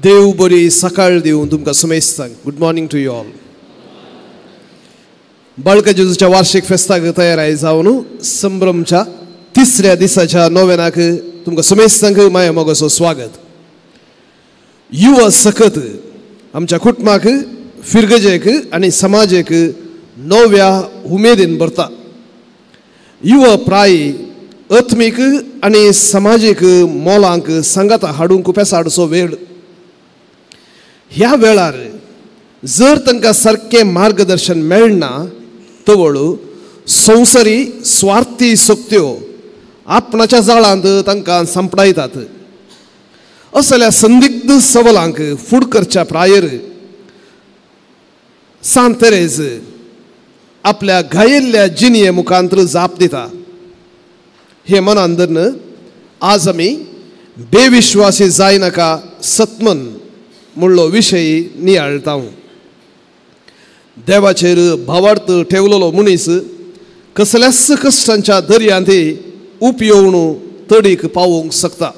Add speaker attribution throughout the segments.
Speaker 1: देव बरी सकाळ दिवन तुमकां सुमेस्तांक. Good morning to you all. बाळका जेजूच्या वार्षिक फेस्ताक तयार जावन संभ्रमच्या तिसऱ्या दिसाच्या नोवेनाक तुमकां सुमेस्तांक माया मोगाचो स्वागत. युवा सकत आमच्या कुटुंबाक, फिरगजेक आनी समाजेक नव्या उमेदीन भरता. युवा प्राय आत्मीक आनी समाजीक मोलांक सांगाता हाडूंक पेसाडचो वेळ. ह्या वेळार जर तांकां सारकें मार्गदर्शन मेळना तवळ संवसारी स्वार्थी शक्त्यो आपणाच्या जाळांत तांकां सांपडायतात. असल्या संदिग्ध सवालांक फूड करच्या प्रायर सांत तेरेज आपल्या घायिल्ल्या जिणये मुखांत जाप दिता. हे मनान धरून आज आमी बेविश्वासी जायनाका सतमन म्हणलो विशय नियाळटा. देवाचेर भावार्थ ठेवलेलो मनीस कसल्याच कश्टांच्या दर्यांत उपयोवन तडीक पावोवंक शकता.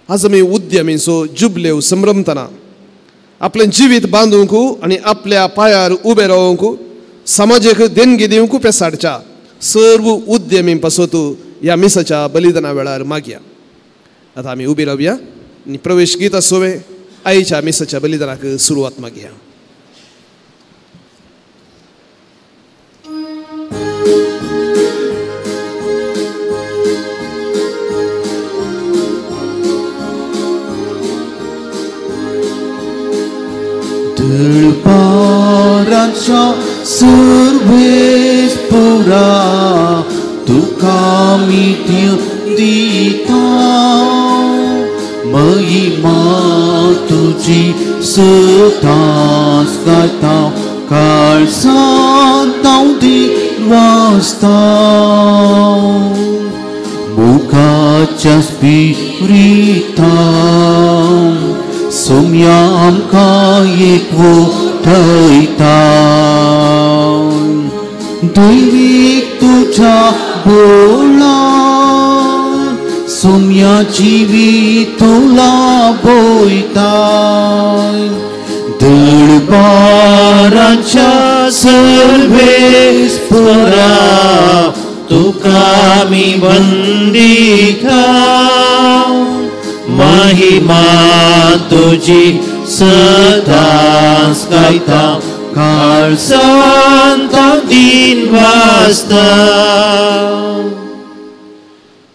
Speaker 1: आज आमी उद्यमींचो जुबलेव संभ्रमतना आपलें जिवीत बांदूंक आनी आपल्या पांयार उबें रावंक समाजेक देणगी दिवंक पेसाडच्या सर्व उद्यमी पासत ह्या मिसाच्या बलिदाना वेळार मागया. आतां आमी उबी रावया आनी प्रवेश गीत सोवे आईच्या मिसाच्या बलिदानाक सुरवात मागया.
Speaker 2: दळपाराच्या सर्वेस पुरा तुका मी दिता, महिमा तुजी सदांच गायता, काळसांत हांव दिवासता, मुखाच्या स्पिरिता सोम्या आमकां एकवटयता. दैवीक तुज्या बोळान सोम्या जिवीत तुला बोयता. दळपाराच्या सर्वेस पुरा तुका आमी वंदिता, महिमा तुजी सदांच गायता, काळसांत हांव दीन वासता.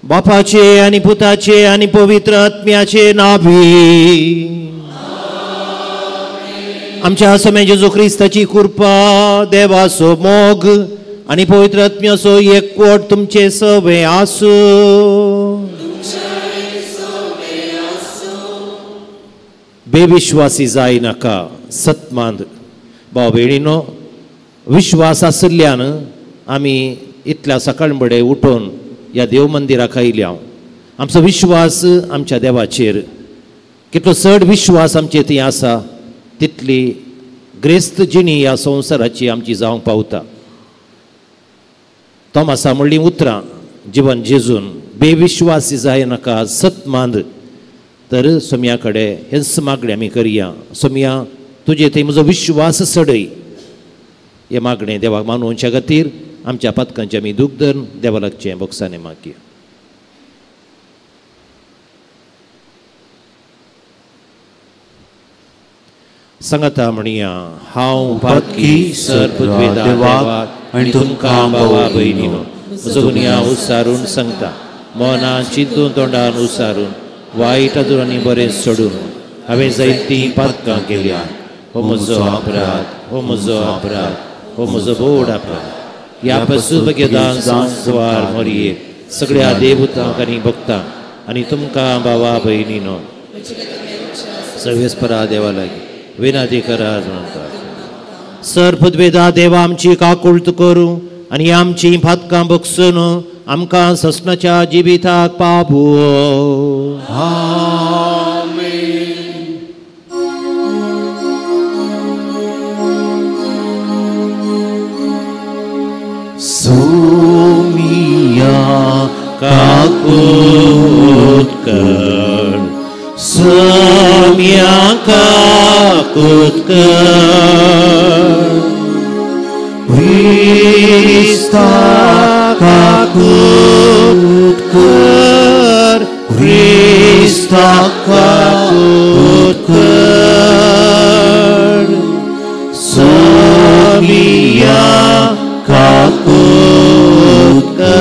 Speaker 3: बापाचे आनी पुताचे आनी पवित्र आत्म्याचे नावी आमच्या सोम्या जेजू क्रिस्ताची कृपा, देवाचो मोग आनी पवित्र आत्म्याचो एकवट तुमचे सवे आसूं. बेविश्वासी जायनाका सतमांद. भाव भयणीनो, विश्वास आशिल्ल्यान आमी इतल्या सकाळबडे उठून ह्या देव मंदिराक आयल्या. आमचो विश्वास आमच्या देवाचेर, कितलो चड विश्वास आमचे थंय आसा तितली ग्रेस्त जिणी ह्या संवसाराची आमची जावंक पावता. तोमासा म्हणलीं उतरां जिवन जेजून, बेविश्वासी जायनाका सतमांद. तर सोम्या कडेन हेंच मागणें आमी करया, सोम्या तुजे थंय म्हजो विश्वास चडय. हें मागणें देवाक मानोवच्या खातीर आमच्या पातकांचें आमी दूख धरून देवा लागचें बोगसाने मागया. सांगाता म्हणया, हांव पातकी सर पृथ्वी देवाक आनी तुमकां भावा भयणीनो म्हजो गुन्यांव उसारून सांगता, मनान चिंतून तोंडान उसारून वायट आनी बरें सोडून हांवें जायतीं पातकां केल्या. हो म्हजो अपराध, हो म्हजो अपराध, हो म्हजो बोड अपराध. ह्या पशुभगेदान संस्वार मोरये सगळ्या देवतांक आनी भक्तांक आनी तुमकां भावा भयणीनो सवेस्परा देवा लागीं विनंती करा म्हणटा. सर पृथ्वेदा देवा आमची काकुळट करूं आनी आमची पातकां बगसून आमकां ससनाच्या जिविताक पावो.
Speaker 2: आमेन. सोमिया काकुळट कर, काकूत कर, क्रिस्ता काकूत कर, क्रिस्ता काकूत कर, सगळ्या काकूत कर.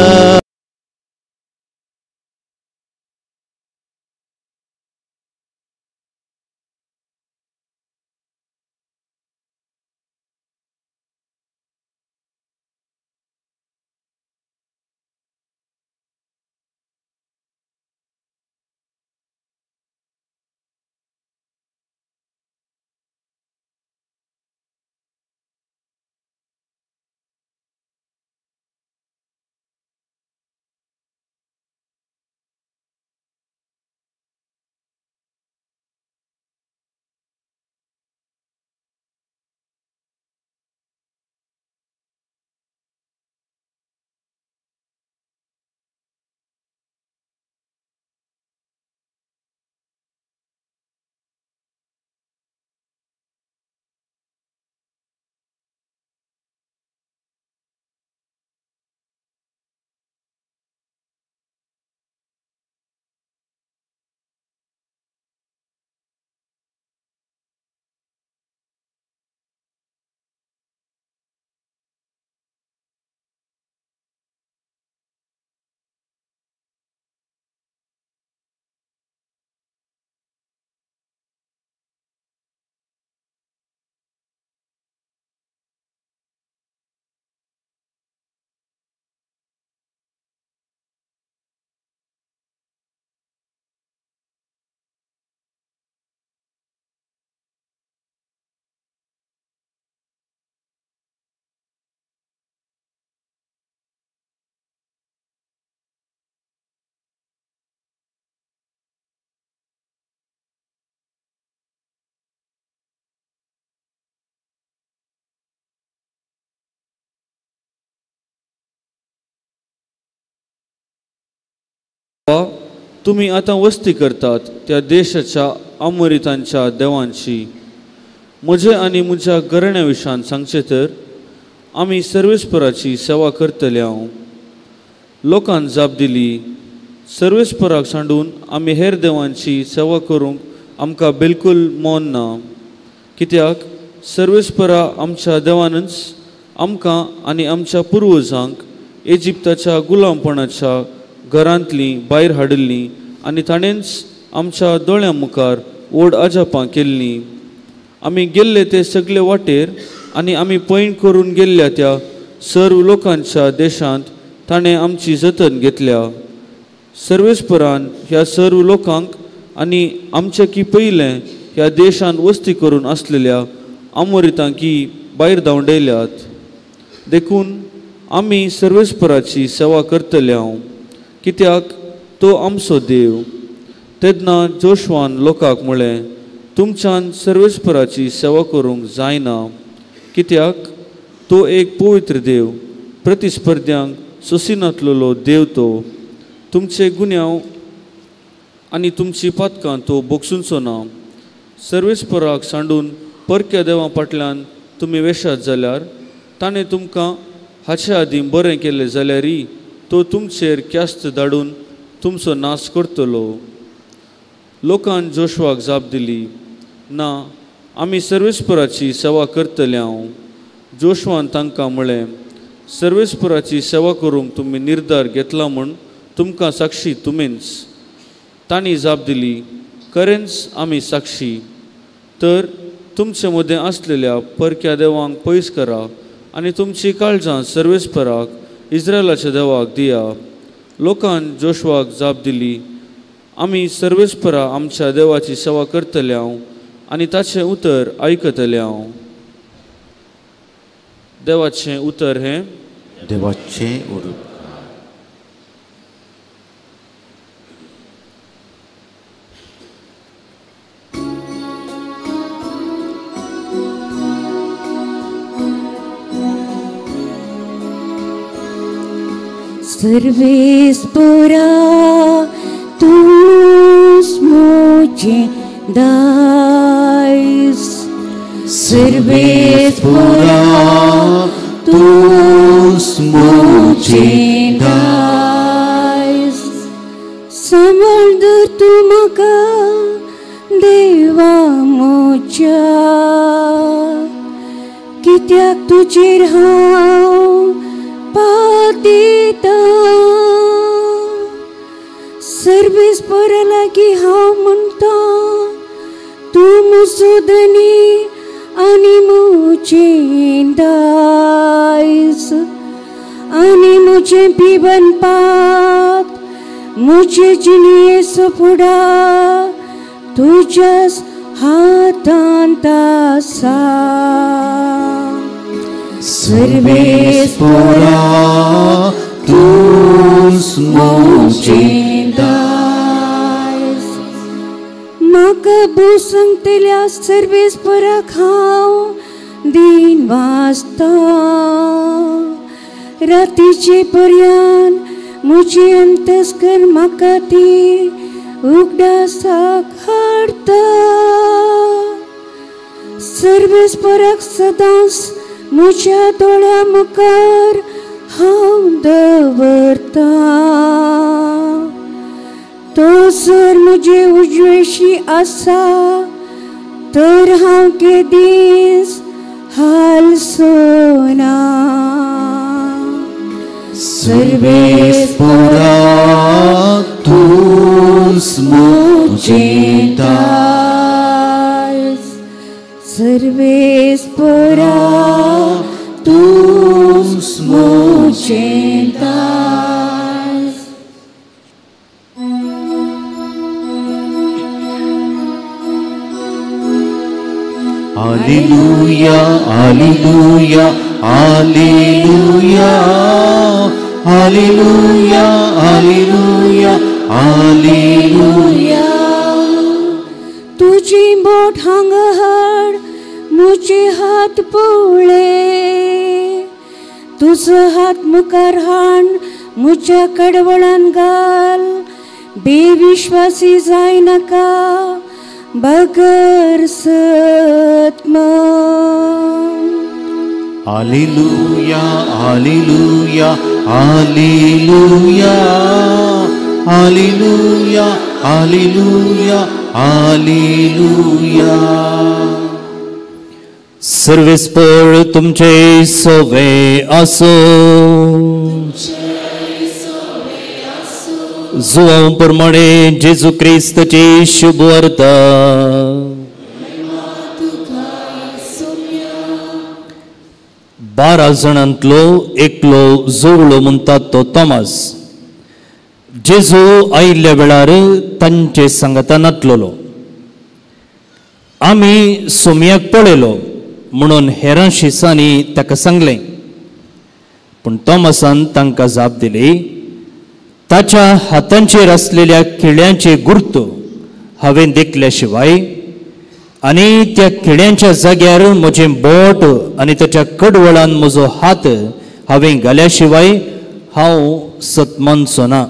Speaker 4: तुम्ही आतां वस्ती करतात त्या देशाच्या अमरितांच्या देवांशी. म्हजे आनी म्हज्या घराण्या विशयान सांगचें तर आमी सर्वेस्पराची सेवा करतले. हांव लोकान जाप दिली, सर्वेस्पराक सांडून आमी हेर देवांची सेवा करूंक आमकां बिलकूल मन ना, कित्याक सर्वेस्परा आमच्या देवानच आमकां आनी आमच्या पुर्वजांक इजिप्ताच्या गुलामपणाच्या घरांतलीं भायर हाडिल्लीं आनी ताणेंच आमच्या दोळ्यां मुखार व्हड अजापां केल्लीं. आमी गेल्ले ते सगळे वाटेर आनी आमी पैण करून गेल्ल्या त्या सर्व लोकांच्या देशांत ताणें आमची जतन घेतल्या. सर्वेस्परान ह्या सर्व लोकांक आनी आमच्या की पयलें ह्या देशांत वस्ती करून आसलेल्या आमोरितांकी भायर धांवडयल्यात. देखून आमी सर्वेस्पराची सेवा करतले हांव, कित्याक तो आमचो देव. तेन्ना जोशवान लोकांक म्हळें, तुमच्यान सर्वेस्पराची सेवा करूंक जायना, कित्याक तो एक पवित्र देव, प्रतिस्पर्ध्यांक सोसिनातलेलो देव. तो तुमचे गुन्यांव आनी तुमची पातकां तो बोगसुचो ना. सर्वेस्पराक सांडून परक्या देवां फाटल्यान तुमी वेशात जाल्यार ताणें तुमकां हाचे आदीं बरें केलें जाल्यारय तो तुमचेर क्यास्त धाडून तुमचो नाश करतलो. लोकान जोशवाक जाप दिली, ना, आमी सर्वेस्पराची सेवा करतले. हांव जोशवान तांकां म्हळें, सर्वेस्पराची सेवा करूंक तुमी निर्धार घेतला म्हूण तुमकां साक्षी तुमीच. तांणी जाप दिली, खरेंच आमी साक्षी. तर तुमचे मदें आसलेल्या परक्या देवांक पयस करा आनी तुमची काळजां सर्वेस्पराक इस्रायलाच्या देवाक दिया. लोकान जोशवाक जाप दिली, आमी सर्वेस्परा आमच्या देवाची सेवा करतले हांव आनी ताचें उतर आयकतले हांव. देवाचें उतर हें
Speaker 2: देवाचें उतर.
Speaker 5: सर्वेस्परा तूंच म्हजें दायज,
Speaker 2: सर्वेस्पोरा तूंच म्हजें दायज.
Speaker 5: सांबाळ धर तूं म्हाका देवा म्हज्या, कित्याक तुजेर हांव पातेतां. सर्वेस्पोरा लागीं हांव म्हणटां, तूं म्हजो धनी आनी म्हजें दायज, आनी म्हजें पिवन पात म्हजे जिणेचो फुडार तुज्याच हातांत आसा.
Speaker 2: सर्वेस्पोरा तूंच म्हजें दायज.
Speaker 5: म्हाका भोव सांगतल्या सर्वेस्पोराक हांव दीन वाचतां. रातीचे पर्यान म्हजी अंतस्कर म्हाका ती उगडासाक हाडटा. सर्वेस्पोराक सदांच म्हज्या दोळ्या मुखार हांव दवरतां. तो जर म्हजे उजवेशी आसा तर हांव केदींच हालसना.
Speaker 2: सर्वेस्पोरा तूंच म्हजें दायज.
Speaker 5: सर्वेस्पोरा तूंच म्हजें दायज.
Speaker 2: Alleluia, alleluia, alleluia, alleluia, alleluia, alleluia.
Speaker 5: तुजी बोट हांगा हाड, म्हजे हात पळय. तुजो हात मुखार हाड, म्हज्या कडवळान घाल. बेविश्वासी जायनाका बगर सत्म.
Speaker 2: Alleluia, alleluia, alleluia, alleluia, alleluia, alleluia.
Speaker 6: सर्वेस्पोर तुमचे सोवे आसो. जुवां प्रमाणे जेजू क्रिस्ताची शुभ वार्ता. 12 जाणांतलो एकलो जोवळो म्हणटात तो तॉमास जेजू आयिल्ल्या वेळार तांचे सांगाता नातलेलो. आमी सोमयाक पळयलो म्हणून हेरां शिसांनी ताका सांगलें, पूण तॉमासान तांकां जाप दिली, ताच्या हातांचेर आसलेल्या खिळ्यांचे गुर्त हांवें देखल्या शिवाय आनी त्या खिळ्यांच्या जाग्यार म्हजें बोट आनी ताच्या कडवळान म्हजो हात हांवें घाल्या शिवाय हांव सतमानचो ना.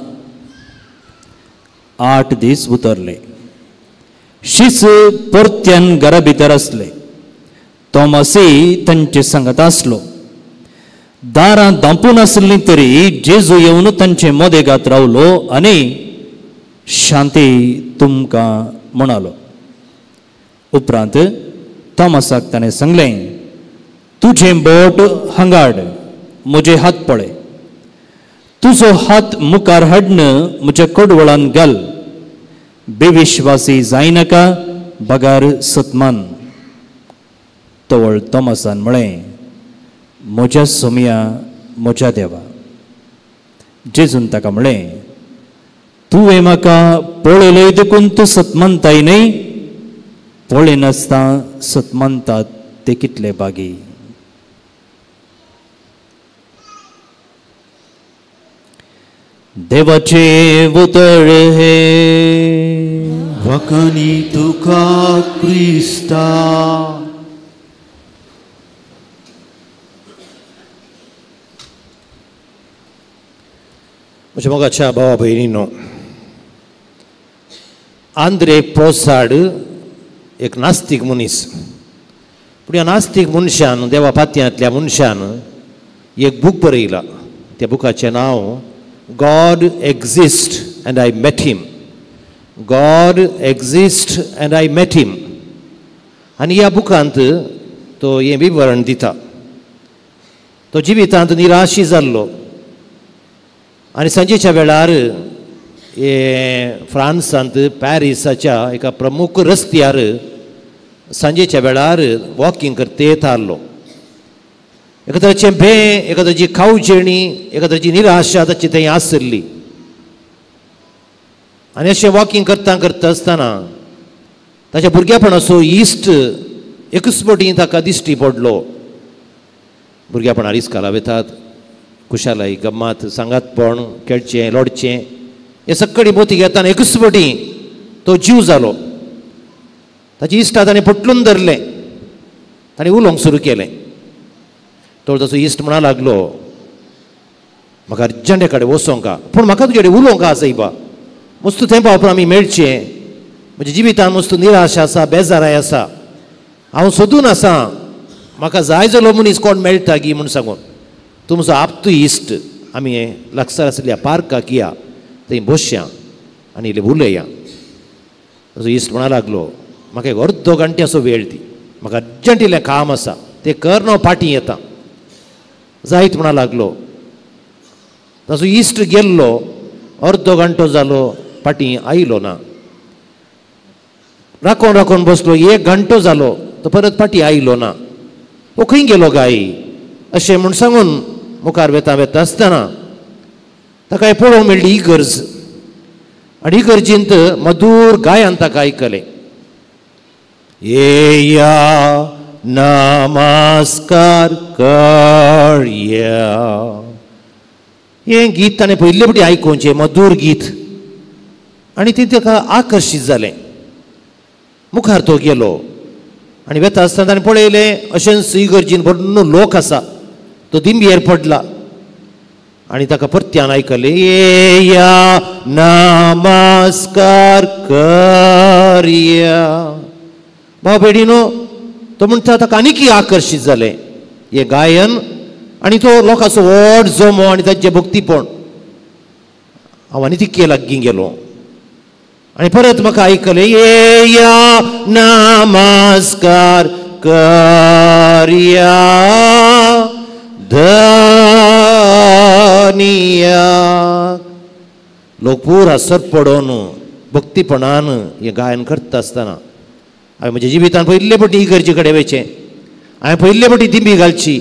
Speaker 6: 8 दीस उतरले. शीस परत्यान घरा भितर आसले. तॉमासय तांचे सांगात आसलो. दारां धांपून आसलीं तरी जेजू येवन तांचे मदेगात रावलो आनी शांती तुमकां म्हणालो. उपरांत तॉमासाक ताणें सांगलें, तुजें बोट हांगाड, म्हजे हात पळय. तुजो हात मुखार हाडन म्हज्या कडवळान घाल. बेविश्वासी जायनाका बगार सतमान. तवळ तॉमासान म्हळें, म्हज्या सोमया, म्हज्या देवा. जेजून ताका म्हळें, तुवें म्हाका पळयलें देखून तूं सतमानताय न्हय? पळयनासतना सतमानतात ते कितले बागी. देवाचे उतर हे
Speaker 2: वखणी तुका क्रिस्ता.
Speaker 3: म्हज्या मोगाच्या भावा भयणीनो, आंद्रे प्रोसाड एक नास्तीक मनीस, पूण ह्या नास्तीक मनशान, देवा पातयांतल्या मनशान एक बूक बरयला. त्या बुकाचें नांव God exist and I met him. God exist and I met him. आनी ह्या बुकांत तो हें विवरण दिता. तो जिवितांत निराशी जाल्लो आनी सांजेच्या वेळार हे फ्रांसांत पॅरिसाच्या एका प्रमुख रस्त्यार सांजेच्या वेळार वॉकिंग करते येतालो. एका तरेचें भें, एका तरेची खावजेणी, एका तरेची निराशा ताची थंय आसली. आनी अशें वॉकिंग करता करता आसतना ताच्या भुरग्यापणाचो इश्ट एकूच पटी ताका दिश्टी पडलो. भुरग्यापणार इस्काला वेतात, खुशालाय, गम्मात, सांगातपण, खेळचें, लोडचें, हें सगळी मोती घेतना एकूच पटी तो जीव जालो. ताची इश्टा ताणें पटलून धरलें, ताणें उलोवंक सुरू केलें. तो ताचो इश्ट म्हणा लागलो, म्हाका अर्जंट कडेन वचोंक, पूण म्हाका तुजे कडेन उलोवंक आसा बा, मस्तू तेंपा उपरांत आमी मेळचें. म्हज्या जिवितान मस्तू निराश आसा, बेजाराय आसा, हांव सोदून आसा, म्हाका जाय जालो मनीस कोण मेळटा गी म्हूण सांगून. तुमचो आपतू इश्ट आमी लागसार आशिल्ल्या पार्काक या, थंय बसया आनी इल्लें उलया. ताचो इश्ट म्हणा लागलो, म्हाका एक अर्दो घंट्याचो वेळ दी, म्हाका अर्जंट इल्लें काम आसा, तें कर, हांव फाटीं येता. जायत म्हणा लागलो. ताचो इश्ट गेल्लो, अर्दो घंटो जालो, फाटीं आयलो ना. राखोन राखोन बसलो, एक घंटो जालो, तो परत फाटीं आयलो ना. वो खंय गेलो काय अशें म्हूण सांगून मुखार वेता वेता आसतना ताका पळोवंक मेळ्ळी इगर्ज. आनी इगर्जींत मधूर गायन ताका आयकलें. येया नमस्कार करया. हें गीत ताणें पयले फावटी आयकुचें, मधूर गीत, आनी तें ताका आकर्शीत जालें. मुखार तो गेलो आनी वेता आसतना ताणें पळयलें अशेंच इगर्जीन भरून लोक आसा. तो दिंबयेर पडला आनी ताका परत्यान आयकलें, येया नमस्कार करया. भाव भयणीनो, तो म्हणटा ताका आनीकय आकर्शीत जालें हें गायन आनी तो लोकांचो व्हड जमो आनी तांचें भक्तीपण. हांव आनी तितके लागीं गेलो आनी परत म्हाका आयकलें, येया नमस्कार करया धनिया. लोक पुरा सरपडोन भक्तीपणान हें गायन करता आसतना हांवें म्हज्या जिवितान पयले पटी इगर्जे कडेन वयचें, हांवें पयले पटी दिंबी घालची,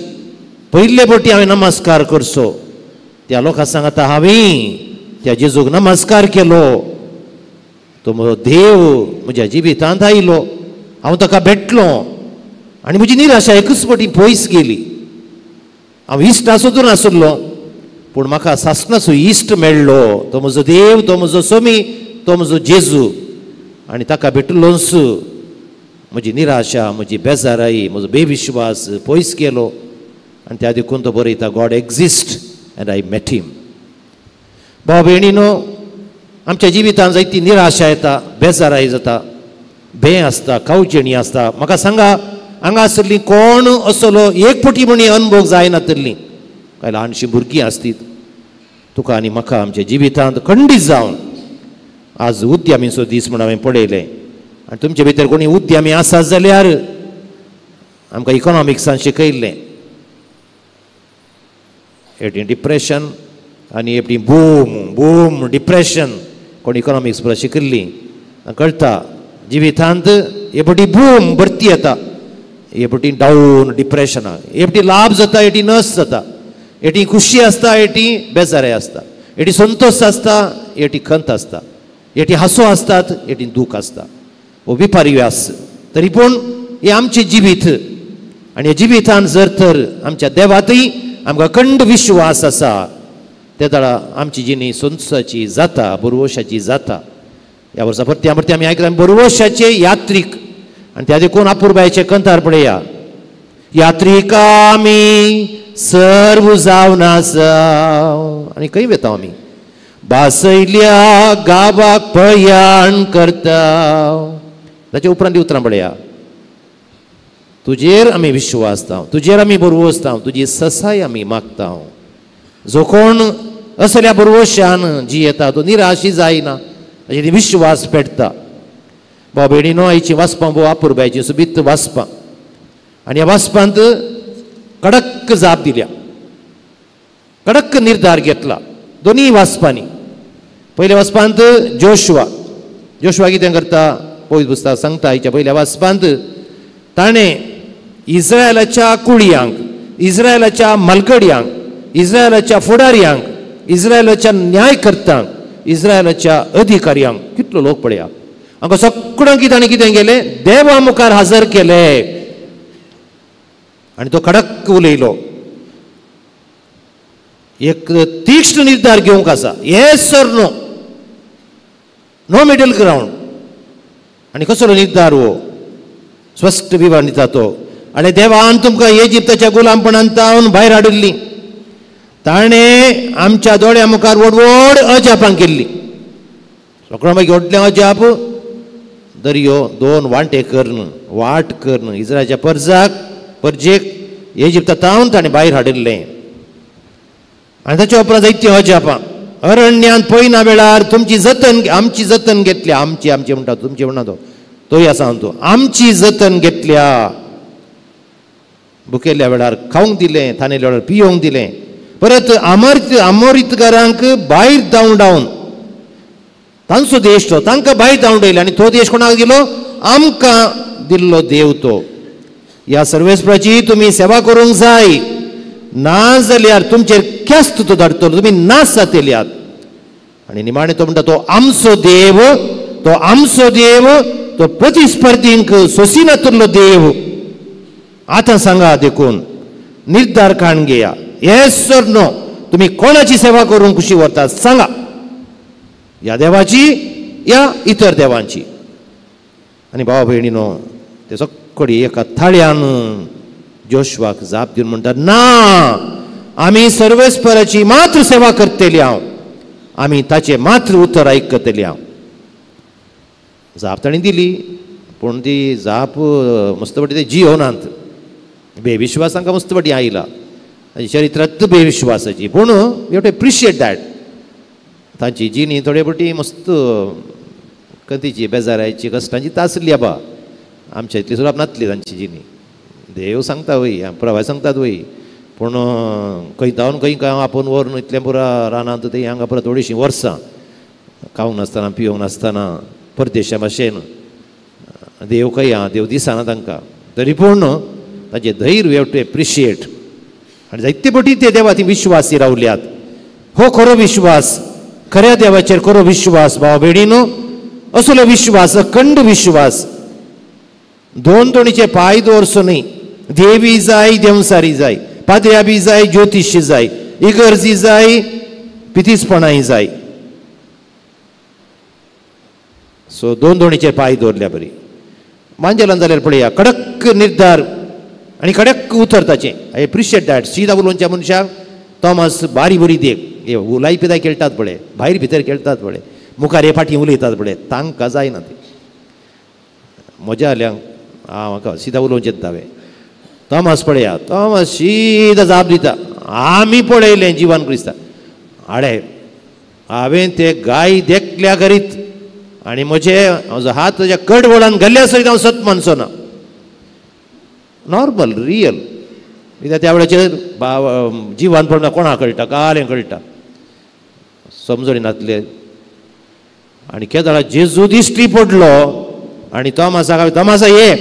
Speaker 3: पयले पटी हांवें नमस्कार करचो. त्या लोकां सांगता हांवें त्या जेजूक नमस्कार केलो, तो म्हजो देव म्हज्या जिवितांत आयलो, हांव ताका भेटलो आनी म्हजी निराशा एकूच पटी पयस गेली. हांव इश्ट सोदून आसलो, पूण म्हाका सासणाचो इश्ट मेळ्ळो, तो म्हजो देव, तो म्हजो सोमी, तो म्हजो जेजू. आनी ताका भेटलोच म्हजी निराशा, म्हजी बेजाराई, म्हजो बेविश्वास पयस गेलो. आनी त्या देखून तो बरयता, God exist and I met him. भाव भयणीनो, आमच्या जिवितांत जायती निराशा येता, बेजाराय जाता, भंय आसता, कावजेणी आसता. म्हाका सांगा, हांगा आसली कोण असलो एक पटी म्हणी अनभोग जायनातली? कांय ल्हानशीं भुरगीं आसतीत. तुका आनी म्हाका आमच्या जिवितांत खंडीत जावन आज उद्यमीचो दीस म्हूण हांवें पळयलें. आनी तुमचे भितर कोणी उद्यमी आसा जाल्यार आमकां इकॉनॉमिक्सान शिकयल्लें, एटी डिप्रेशन आनी एटी बूम, बूम डिप्रेशन. कोण इकॉनॉमिक्स पुरा शिकिल्ली कळटा, जिवितांत हे पटी बूम भरती येता, हे पटी डावन डिप्रेशनाक, हे पटी लाभ जाता, एटी नस जाता, एटी खुशी आसता, एटी बेजाराय आसता, एटी संतोश आसता, एटी खंत आसता, एटी हांसो आसतात, एटी दूख आसता. हो विपर्यास. तरी पूण हें आमचें जिवीत आनी ह्या जिवितान जर तर आमच्या देवातय आमकां अखंड विश्वास आसा, ते दळा आमची जिणी संतोशाची जाता, बरवशाची जाता. ह्या वर्सा परती परती आमी आयकला बरवशाचे यात्रीक, आनी त्या देखून अपुरबायचे कंतार पळया, यात्रीक आमी सर्व जावन आसा. आनी खंय वेता आमी? बासयल्या गांवाक प्रयाण करता. ताचे उपरांत उतरां पळया, तुजेर आमी विश्वासता, तुजेर आमी बरवसता, तुजी ससाय आमी मागता. जो कोण असल्या बरवशान जी येता तो निराशी जायना, ताचेर विश्वास पेटता. भाव भयणीनो, आयची वाचपां भोव अपुरबायची सुबीत वाचपां आनी ह्या वाचपांत कडक जाप दिल्या, कडक निर्धार घेतला दोनूय वाचपांनी. पयल्या वाचपांत जोशुआ, जोशुआ कितें करता पवित्र पुस्तक सांगता. आयच्या पयल्या वाचपांत ताणें इस्रायलाच्या कुळयांक, इस्रायलाच्या मालगडयांक, इस्रायलाच्या फुडारयांक, इस्रायलाच्या न्यायकर्त्यांक, इस्रायलाच्या अधिकाऱ्यांक, कितलो लोक पळया हांकां सगळ्यांक ताणें कितें केलें, देवा मुखार हजर केले. आनी तो कडक उलयलो, एक तीक्ष्ण निर्धार घेवंक आसा, yes or no, no middle ground. आनी कसलो निर्धार हो, स्पश्ट विवरण दिता तो. आनी देवान तुमकां इजिप्ताच्या गुलामपणान तावन भायर हाडिल्ली, ताणें आमच्या दोळ्या मुखार व्हड व्हड अजापां केल्ली. सगळ्यां मागीर व्हडलें अजाप दर्यो दोन वांटे करून, वाट करून इस्रायलाच्या परजाक परजेक इजिप्ता तावन ताणें भायर हाडिल्लें. आनी ताच्या उपरांत जायतीं अजापां अरण्यांत पयना वेळार तुमची जतन, आमची जतन घेतल्या, आमची आमची म्हणटा, तुमची म्हणटा तो तोय आसा तो, आमची जतन घेतल्या. भुकेल्ल्या वेळार खावंक दिलें, थानेल्या वेळार पियोवंक दिलें. परत आमोरितकारांक भायर धांवडावन तांचो देश तो तांकां भायर धांवडयले आनी तो देश कोणाक दिलो, आमकां दिल्लो देव तो. ह्या सर्वेस्पराची तुमी सेवा करूंक जाय, ना जाल्यार तुमचेर ख्यास्त तो धाडटलो, तुमी नाश जातल्यात. आनी निमाणें तो म्हणटा तो आमचो देव, तो आमचो देव, तो प्रतिस्पर्धींक सोसिनातलो देव. आतां सांगा देखून निर्धार काण घेया, येस ऑर नो, तुमी कोणाची सेवा करूंक खुशी व्हरता सांगा, ह्या देवाची या इतर देवांची. आनी भावा भयणीनो, ते सगळी एका थाळ्यान जोशुआक जाप दिवन म्हणटात, ना, आमी सर्वेस्पराची मात्र सेवा करतली हांव, आमी ताचें मात्र उतर आयकतली हांव. जाप तांणी दिली, पूण ती जाप मस्त पटी ते जियोनात. बेविश्वास तांकां मस्त पटी आयला चरित्रांत बेविश्वासाची, पूण you have to appreciate that. तांची जिणी थोडे पटी मस्त कथीची बेजारायची कश्टांची तासली आबा, आमच्या इतली सुद्दां नातली तांची जिणी. देव सांगता वय, प्रवाय सांगतात वय, पूण खंय धांवन खंय काय आपोवन व्हरून इतलें पुरा रानांत ते हांगा पुरा थोडीशीं वर्सां खावंक नासतना पिवंक नासतना परदेशा भाशेन देव खंय आहा, देव दिसना तांकां, तरी पूण ताचें धैर्य you have to appreciate. आनी जायते पटी ते देवा ती विश्वासी रावल्यात. हो खरो विश्वास, खऱ्या देवाचेर खरो विश्वास भाव भयणीनो, असलो विश्वास अखंड विश्वास, दोन दोणीचे पांय दवरचो न्ही. देवी जाय, देवसारी जाय, पाद्र्या बी जाय, ज्योतिशी जाय, इगर्जी जाय, पितीसपणाय जाय. सो दोन दोणीचे पांय दवरल्या बरी. मांजेलान जाल्यार पळया कडक निर्धार आनी कडक उतर ताचें. I appreciate that. सीदा उलोवच्या मनशाक थॉमस बारी बरी देख, हे उलाय पिदाय खेळटात पळय, भायर भितर खेळटात पळय, मुखार हे फाटीं उलयतात पळय, तांकां जायना ती. मजा आल्या हांव म्हाका सीदा उलोवचें हांवें. थॉमस पळया, थॉमस सीदा जाप दिता, आमी पळयलें जिवान क्रिस्ता, आडे हांवें ते गाय देखल्या करीत आनी म्हजे म्हजो हात म्हज्या कडवळान घाल्ल्या सरीत हांव सत मानचो ना. नॉर्मल रियल कित्याक त्या वेळाचेर जिवान पडना कोणाक कळटा, कालें कळटा, समजणी नातले. आनी केदळा जेजू दिश्टी पडलो आनी तोमासाक, तोमासा ये,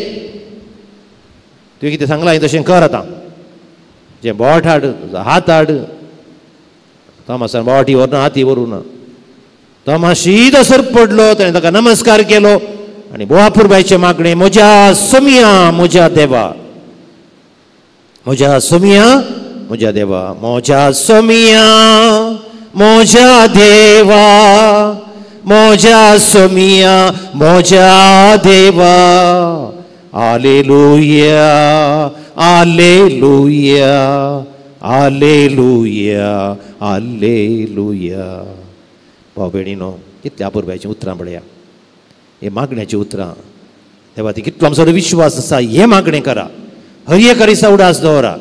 Speaker 3: तुवें कितें सांगलां तशें कर आतां, जें बोट हाड, हात हाड. तोमासान बोटी व्हरना, हाती व्हरूं ना. तोमास शीत सर पडलो, ताणें ताका नमस्कार केलो आनी बोवापुरबायचें मागणें, म्हज्या सोमिया म्हज्या देवा, म्हज्या सोमिया म्हज्या देवा, म्हज्या सोमिया म्हज्या देवा, म्हज्या सोमिया म्हज्या देवा, आलेलुया आलेलुया आलेलुया आलेलुया. भाव भयणीनो, कितल्या अपुरबायचीं उतरां पळया, हे मागण्याचीं उतरां. देवा ती कितलो आमचो विश्वास आसा, हें मागणें करा. हर एका दिसा उडास दवरा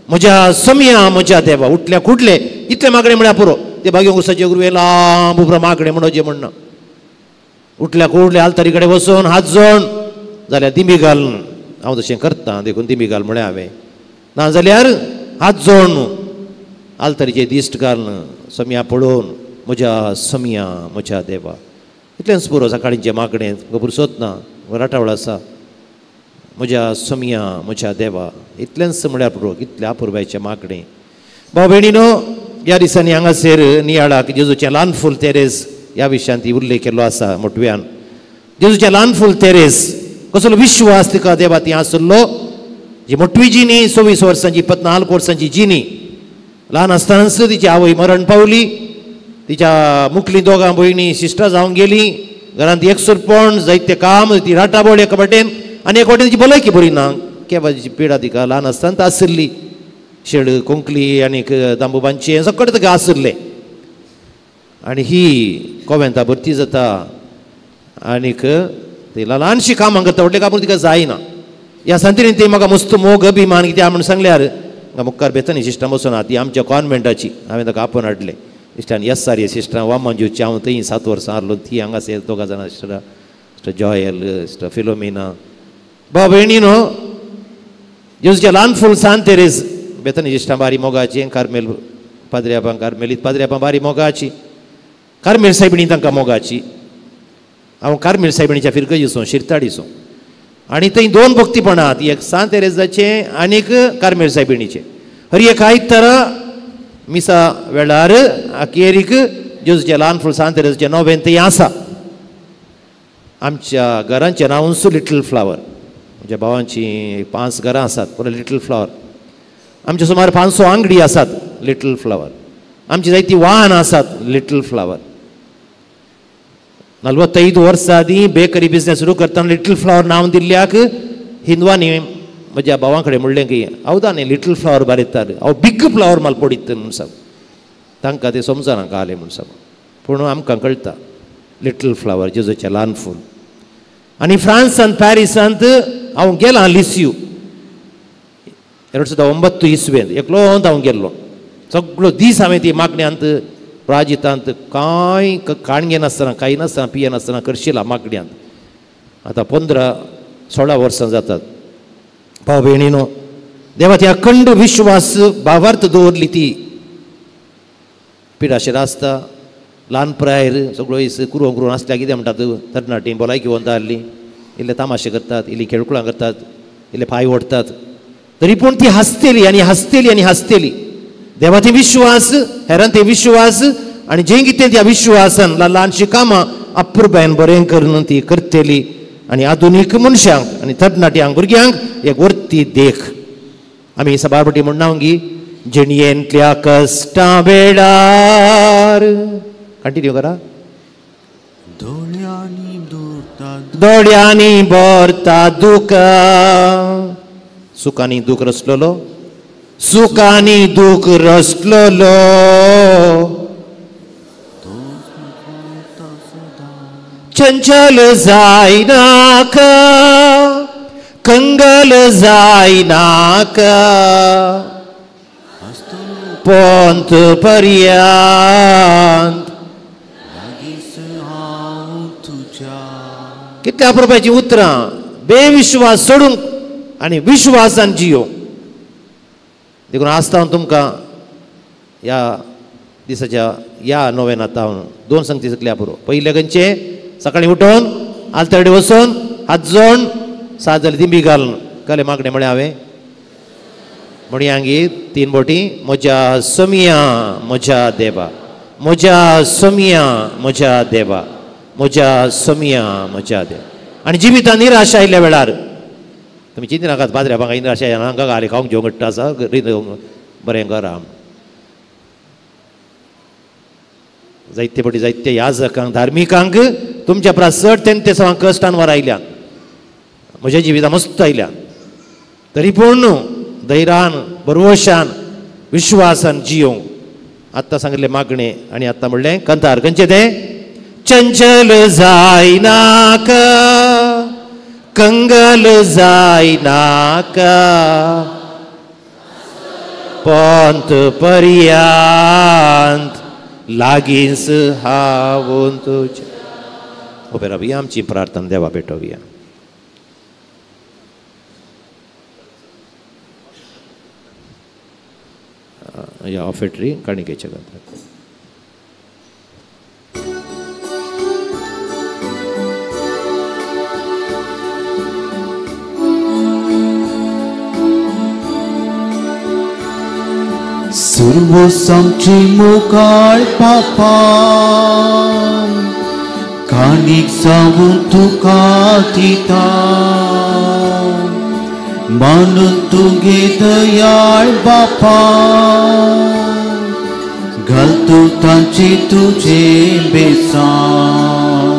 Speaker 3: म्हज्या समया म्हज्या देवा. उठल्या कुडले इतले मागणे म्हळ्यार पुरो. ते बागें उसाचे गुरवे लांब उपरां मागणे म्हणून जे म्हणना उठल्या कुडले आलतारी कडेन वचून हात जोड जाल्यार दिमी घालून हांव तशें करता देखून दिमी घाल म्हळें हांवें. ना जाल्यार हात जोड आलतारीचे दिश्ट घालून समया पळोवन म्हज्या समया म्हज्या देवा इतलेंच पुरो. सकाळींचें मागणें पुरसोत ना राटावळ आसा. म्हज्या समया म्हज्या देवा इतलेंच म्हळ्यार पुरो. कितल्या अपुरबायचें मागणें. भाव भयणीनो ह्या दिसांनी हांगासर नियाळाक जेजूचें ल्हान फूल तेरेज ह्या विशयांत उल्लेख केल्लो आसा. मोटव्यान जेजूचें ल्हान फूल तेरेज कसलो विश्वास तिका देवा ती आसलो. जी मोटवी जिनी 26 वर्सांची 24 वर्सांची जिनी ल्हान आसतनाच तिची आवय मरण पावली. तिच्या मुखली दोगां भयणी सिस्टर जावन गेली. घरांत एकसुरपण जायते काम ती राटाबोळ एका वाटेन आनी एक वाटेन तिची भलायकी बरी ना. केवाची पिडा तिका ल्हान आसतना आशिल्ली शेड कोंकली आनीक दांबुबांची सगळें तिका आशिल्लें. आनी ही कोवेंता भरती जाता आनीक ती ल्हानशी कामां करता व्हडलें काम तिका जायना. ह्या सांतिरीन ती म्हाका मस्त मोग अभिमान कितें म्हूण सांगल्यार मुखार बेतनी सिस्टर बसून ती आमच्या कॉन्वेंटाची हांवें ताका आपोवन हाडलें. इश्टान एस आर ए सिस्टरां वामनजीवची हांव थंय 7 वर्सां आहलो. ती हांगासर दोगां जाणां सिस्टरां सिस्टर जॉयल सिस्टर फिलोमिना. भाव भयणीनो जेजूचें ल्हान फूल सांत तेरेज बेतनी सिस्टरां बारी मोगाची. कार्मेल पाद्र्यापां कार्मेलीत पाद्र्यापां बारी मोगाची. कार्मेल सायबिणी तांकां मोगाची. हांव कार्मेल सायबिणीच्या फिरगजीसो शिरताडीसो आनी थंय 2 भक्तीपणां एक सांत तेरेजाचें आनीक कार्मेल सायबिणीचें. हर एक आयतारा मिसा वेळार अखेरीक जेजूचें ल्हान फूल सांत तेरेजाचें नोवेन थंय आसा. आमच्या घरांचें नांवूच लिटल फ्लावर. म्हज्या भावांचीं 5 घरां आसात पूण लिटल फ्लावर. आमचे सुमार 500 आंगडी आसात लिटल फ्लावर. आमची जायतीं वाहनां आसात लिटल फ्लावर. 45 वर्सां आदीं बेकरी बिजनेस सुरू करतना लिटल फ्लावर नांव दिल्ल्याक हिंदवांनी म्हज्या भावां कडेन म्हणलें की हांव न्ही लिटल फ्लावर बारयतात हांव बिग फ्लावर मालपोडीत म्हूण सांग. तांकां तें समजना कालें म्हूण सांग. पूण आमकां कळटा लिटल फ्लावर जेजूचें ल्हान फूल. आनी फ्रांसांत पॅरिसांत हांव गेलां लिस्यू 2009 इस्वेंत एकलोंत हांव गेल्लो. सगळो दीस हांवें ती मागण्यांत प्राजितांत कांय काण घेनासतना कांय नासतना पियेनासतना करशिला मागण्यांत. आतां 15-16 वर्सां जातात. भाव भयणीनो देवा ती अखंड विश्वास भावार्थ दवरली. ती पिडाशेर आसता ल्हान प्रायर सगळो दीस कुरवं कुरवं आसल्या कितें म्हणटात तरणाटी भलायकी वंदा आहली इल्ले तामाशे करतात इल्ली खेळकुळां करतात इल्ले पांय ओडटात तरी पूण ती हांसतली आनी हांसतली आनी हांसतली. देवा ती विश्वास हेरान ते विश्वास आनी जें कितें त्या विश्वासान ल्हान ल्हानशीं कामां अपुरबायेन बरें करून ती करतली आनी आधुनीक मनशांक आनी तरणाट्यांक भुरग्यांक एक वर्ती देख. आमी सभापटी म्हणना गी जिणयेंतल्या कश्टां वेळार कंटिन्यू करा. दोळ्यांनी भरता दुकां सुखांनी दूख रसलेलो सुखांनी दूख रसलेलो चंचल जायनाका कंगल जायनाका पोंत पर्यांत. कितल्या अपुरबायचीं उतरां. बेविश्वास सोडूंक आनी विश्वासान जियो. देखून आसता हांव तुमकां ह्या दिसाच्या ह्या नोवेनांत हांव 2 संगती शिकल्या पुरो. पयलें खंयचें सकाळीं उठोवन आलतडी वचून हात जोड 7 जाल्यार दिंबी घालून कले मागणें म्हळें हांवें म्हणयांगी 3 बोटी म्हज्या सोमिया म्हज्या देवा म्हज्या सोमिया म्हज्या देवा म्हज्या सोमिया म्हज्या देवा. आनी जिवितान निराशा आयिल्ल्या वेळार तुमी चिंती नाकात पाद्र्या म्हाका निराशा येना हांगा घाली खावंक जेवंक घडटा आसा बरें करा. जायते पटी जायते याजकांक धार्मिकांक तुमच्या परस चड तें सवां कश्टान वर आयल्यात म्हज्या जिवितां मस्त आयल्या तरी पूण न्हू धैर्यान भरवशान विश्वासान जियोंक. आत्तां सांगिल्लें मागणें आनी आत्तां म्हणलें कंतार खंयचें तें चंचल जायनाका कंगाल जायनाका पोंत पर्यांत लागींच हांव तुज्या. उबे रावया, आमची प्रार्थना देवा भेटोवया. ह्या ऑफेटरी काणिकेच्या ग्रंथात.
Speaker 2: सर्वसांची मुखार पापा काणीक जावन तुका दिता मानून तुगे दयाळ बापा घालतो तांचे तुजे बेसां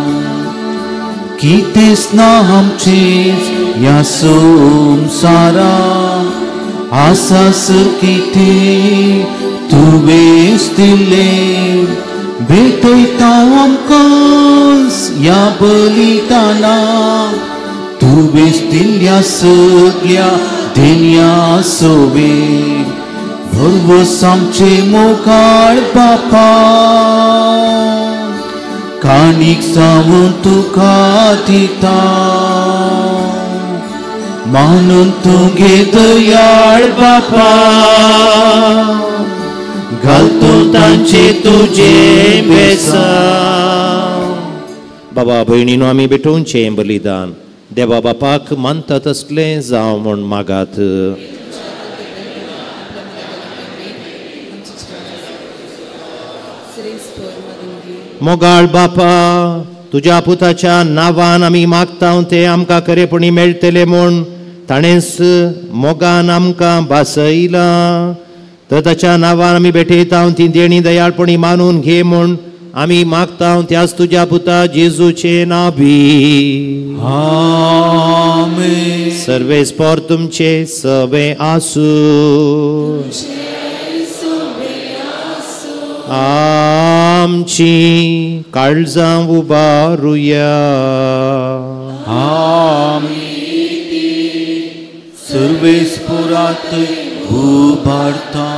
Speaker 2: कितेंच ना आमचेंच ह्या संवसारा आसास कितें तुवेंच दिलें भेटयता आमकां ह्या बलिदाना तुवेंच दिल्ल्या सगळ्या देण्या सोवे भरवस आमचे मुखार बापा काणीक जावन तुका दिता मानून तुगे दयाळ बापा घालतो तांचे तुजे बेसांव.
Speaker 3: बाबा भयणीनो आमी भेटोवचें बलिदान देवा बापाक मानता तसलें जावं म्हूण मागात. मोगाळ बापा तुज्या पुताच्या नांवान आमी मागता तें आमकां खरेपणी मेळटलें म्हूण ताणेंच मोगान आमकां भासयलां. तर ताच्या नांवान आमी भेटयता ती देणी दयाळपणी मानून घे म्हूण आमी मागता त्याच तुज्या पुता जेजूचे नांवी.
Speaker 2: आमेन.
Speaker 3: सर्वेस्पोर तुमचे सवे आसूं. आमची काळजां उबारुया.
Speaker 2: आमी सर्वेस्पोरात उबारता.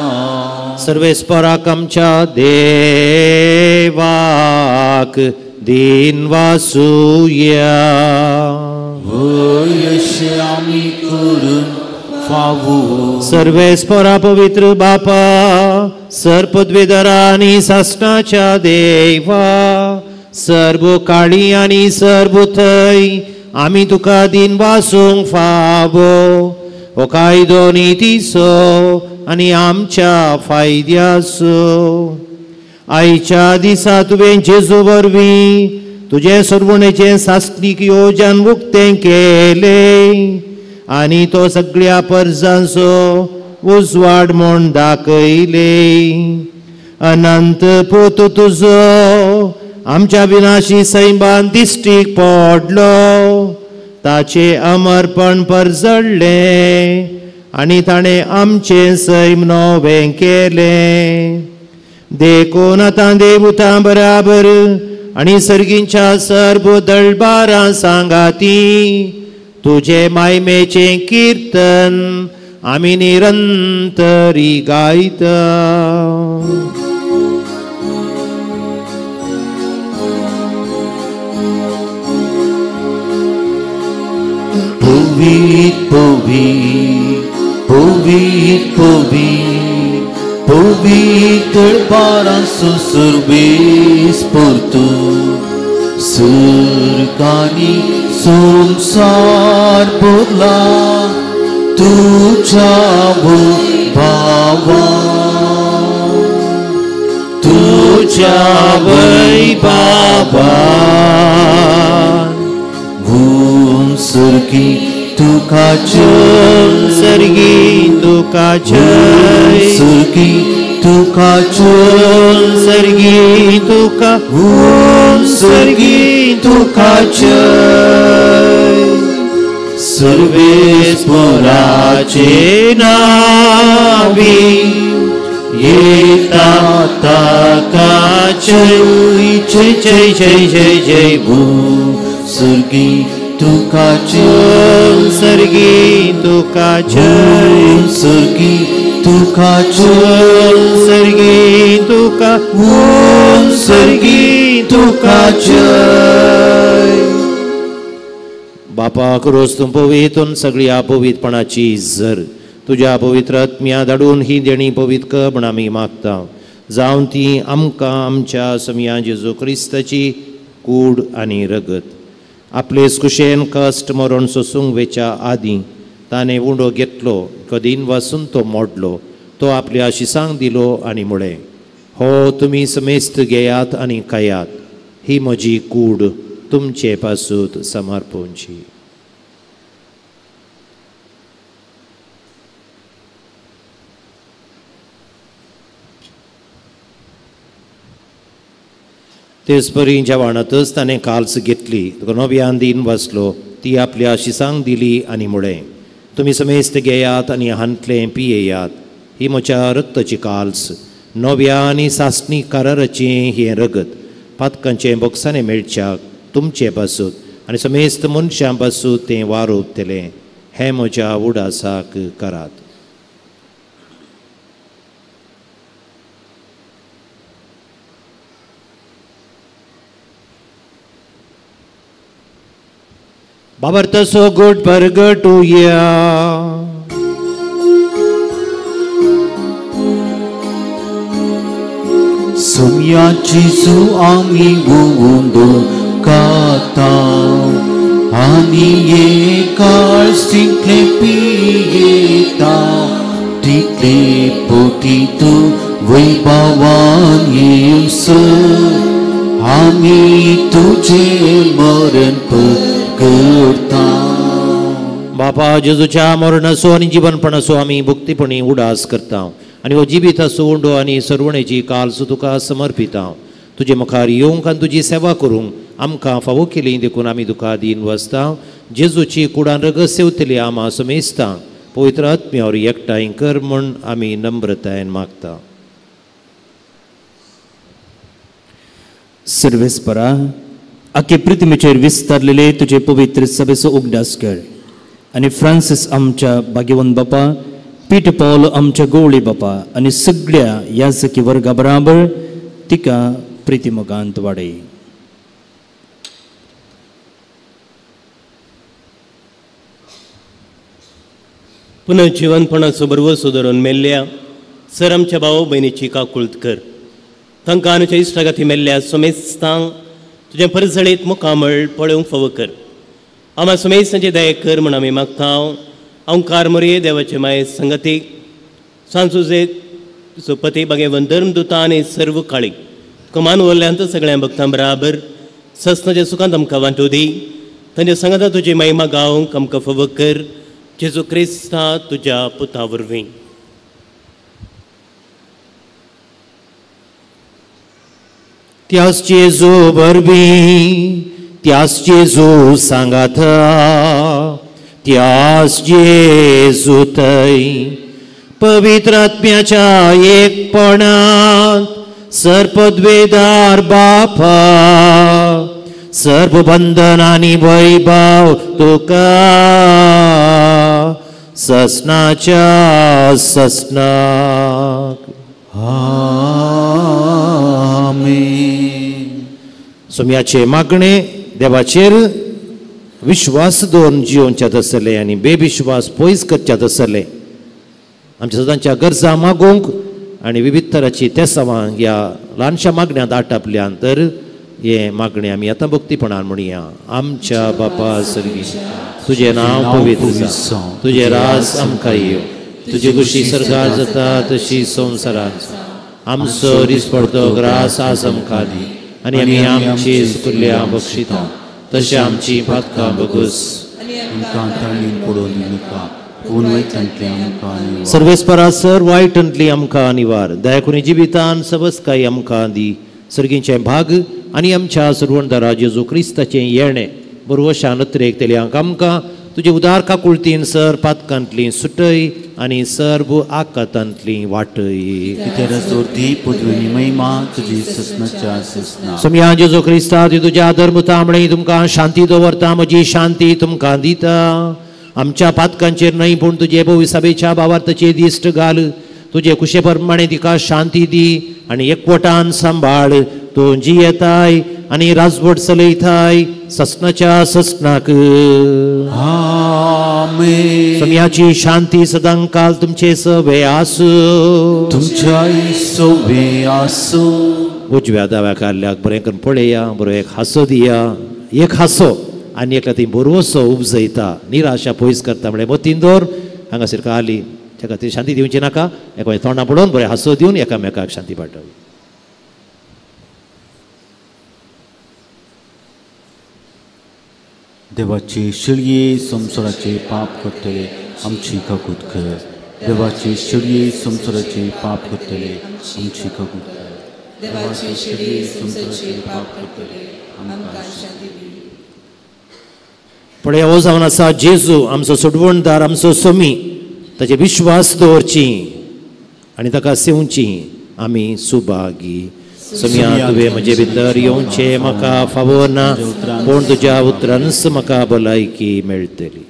Speaker 3: सर्वेस्पोराक आमच्या देवाक दिन वासुया.
Speaker 2: वयशे आमी करून फावो.
Speaker 3: सर्वेस्पोरा पवित्र बापा सर्पद्वेदरा आनी सासणाच्या देवा सर्व काळी आनी सर्व थंय आमी तुका दिन वासूंक फावो हो कायदो नितीचो आनी आमच्या फायद्याचो. आयच्या दिसा तुवें जेजू वरवीं तुजें सर्वणेचें सासणीक योजन उक्तें केलें आनी तो सगळ्या परजांचो उजवाड म्हूण दाखयलें. अनंत पूत तुजो आमच्या विनाशी सैमान दिश्टीक पडलो ताचें अमरपण परजळ्ळें आनी ताणें आमचें सैम नवें केलें. देखून आतां देवतां बराबर आनी सर्गींच्या सर्व दळबारां सांगाती तुजे मायमेचें किर्तन आमी निरंतरी गायता.
Speaker 2: पवित्र पवित्र पवित्र पवित्र पवित्र बारांसो सर्वेस्पोर तूं सुर्गांनी संवसार भरला तुज्या वैभवान
Speaker 3: तुज्या वैभवान.
Speaker 2: भूम सुर्गी तुका जय
Speaker 3: सर्गी तुका जय
Speaker 2: सुर्गी तुका जय
Speaker 3: सर्गी तुका
Speaker 2: भूम सुर्गी तुका जय. सर्वेस्पोराचे
Speaker 3: नावी येता ताका जय जय जय जय जय जय
Speaker 2: भूम सुर्गी तुका जय,
Speaker 3: सर्गी तुका जय,
Speaker 2: सर्गी तुका जय,
Speaker 3: सर्गी तुका,
Speaker 2: सर्गी तुका जय.
Speaker 3: बापा क्रोस तूं पवित्र सगळ्या पवित्रपणाची जर तुज्या पवित्र आत्म्या धाडून ही देणी पवित्र कर म्हण आमी मागता, जावन ती आमकां आमच्या समया जेजू क्रिस्ताची कूड आनी रगत आपले कुशेन कश्ट मरण सोसूंक वेच्या आदीं ताणें उंडो घेतलो, कदीन वासून तो मोडलो, तो आपल्या शिसांक दिलो आनी म्हळें, हो तुमी समेस्त घेयात आनी खायात, ही म्हजी कूड तुमचे पासून समर्पणची. तेच परी जेवणातच ताणें काल्स घेतली, नव्यान दीन वाचलो, ती आपल्या शिसांक दिली आनी म्हळें, तुमी समेस्त घेयात आनी हांतलें पियेयात, ही म्हज्या रक्ताची काल्स, नव्या आनी सासणी कराराचें हें रगत पातकांचें बोक्सांनी मेळच्याक तुमचे पासून आनी समेस्त मनशां पासून तें वारोवतलें, हें म्हज्या उडासाक करात. बाबर तसो गोड परगटुया.
Speaker 2: सोम्या जेजू आमी उंदो खाता आनी एकाळ तितले पियेता, तितले पोटी तूं वैभवान येवसर आमी तुजें मरण करता.
Speaker 3: बापा जेजूच्या मरणाचो आनी जिवनपणाचो आमी भक्तीपणी उडास करता आनी हो जिविताचो उंडो आनी सरवणेची काल्स तुका समर्पिता. तुजे मुखार येवंक आनी तुजी सेवा करूंक आमकां फावो केली देखून आमी तुका दीन वसता. जेजूची कुडान रगत सेवतली आमा समेस्तांक पवित्र आत्म्यावर एकठांय कर म्हूण आमी नम्रतायेन मागता.
Speaker 6: सर्वेस्परा आखे पृथ्वीचेर विस्तारलेले तुजे पवित्र सभेचो उगडास कर आनी फ्रांसीस आमच्या भाग्यवंत बापा, पीट पावल आमच्या गोवळी बापा आनी सगळ्या याजकी वर्गा बराबर तिका प्रितीमोगांत वाडय.
Speaker 7: पुनः जिवनपणाचो बरवसो धरून मेल्ल्या सर आमच्या भाव भयणीची काकुळत कर. तांकां आमच्या इश्टागाती मेल्ल्या समेस्तांक तुजें परजळीत मुखामळ पळोवंक फावो कर. आमा समेस्तांची दया कर म्हूण आमी मागता. अंकार मोरये देवाचे माये संगतीक सांसुजे सोपती बागेवन धर्मदुता आनी सर्व काळी कमान वरल्यांत सगळ्या भक्तां बराबर ससनाच्या सुखांत आमकां वांटू दी. तांच्या सांगाता तुजी महिमा गावंक आमकां फावो कर. जेजू क्रिस्ता तुज्या पुता वरवीं.
Speaker 3: त्यास जेजू वरवीं, त्यास जेजू सांगाता, त्यास जेजू थंय पवित्र आत्म्याच्या एकपणांत सर्पद्वेदार बापा सर्व बंधन आनी वैभव तुका ससनाच्या ससनाक.
Speaker 2: आमेन.
Speaker 3: सोम्याचे मागणे देवाचेर विश्वास दवरून जियोवच्यात आसले आनी बेविश्वास पयस करच्यात आसले. आमच्या सदांच्या गरजा मागूंक आनी विविध तराची तेसावां ह्या ल्हानशा मागण्यांत आटापल्यान तर हे मागणें आमी आतां भक्तीपणान म्हणया. आमच्या बापा सर्गी, तुजें नांव पवित्र जावं, तुजें राज आमकां येवं, तुजी खुशी सर्गार जाता तशी संवसारांत. आमचो दिसपडतो ग्रास आज आमकां दी आनी आमी आमची चुकल्या बक्षिता तशें आमची पातकां बगूस. सर्वेस्परा सर वायटांतली आमकां निवार, दयाकुनी जिवितान सबसकाय आमकां दी. सर्गीचें भाग आनी आमच्या सर्वणदारा जेजू क्रिस्ताचें येणें बरवशा नत्रेक तेल्यांक आमकां तुजे उदार काकुळतीन सर पातकांतली सुटय आनी सर्व आकातांतली वाटय. सोमया जेजू क्रिस्ता तुज्या धर्म तांबणे तुमकां शांती दवरता, म्हजी शांती तुमकां दिता. आमच्या पातकांचेर न्हय पूण तुजे भोविसाबेच्या भावार्थाचे दिश्ट घाल. तुजे कुशे प्रमाणे तिका शांती दी आनी एकवटान सांबाळ. तूं जियेताय आनी राजवट चलयताय ससनाच्या ससनाक.
Speaker 2: आमेन.
Speaker 3: सोमयाची शांती सदांकाल तुमचे सवे आसूं.
Speaker 2: तुमच्याय सवे आसूं.
Speaker 3: उजव्या दाव्या कारल्याक बरें करून पळया, बरो एक हांसो दिया. एक हांसो आनी एकल्या थंय बरोसो उपजयता, निराशा पयस करता. म्हळ्यार मतीन दवर हांगासर आली त्या खातीर शांती दिवची नाका. एका तोंडा पळोवन बरें हांसो दिवन एकामेकाक शांती पाठोवया.
Speaker 2: देवाचे शिळये संवसाराचे पाप करतले आमची काकूत कर. देवाचे शिळये संवसाराचे पाप करतले आमची काकूत कर. देवाचे शिळये संवसाराचे पाप करतले आमकां शांती दी.
Speaker 3: पळय हो जावन आसा जेजू आमचो सोडवणदार, आमचो सोमी. ताचे विश्वास दवरची आनी ताका सेवची आमी सुभागी. सोमया तुवें म्हजे भितर येवचें म्हाका फावो ना, पूण तुज्या उतरानच म्हाका भलायकी मेळटली.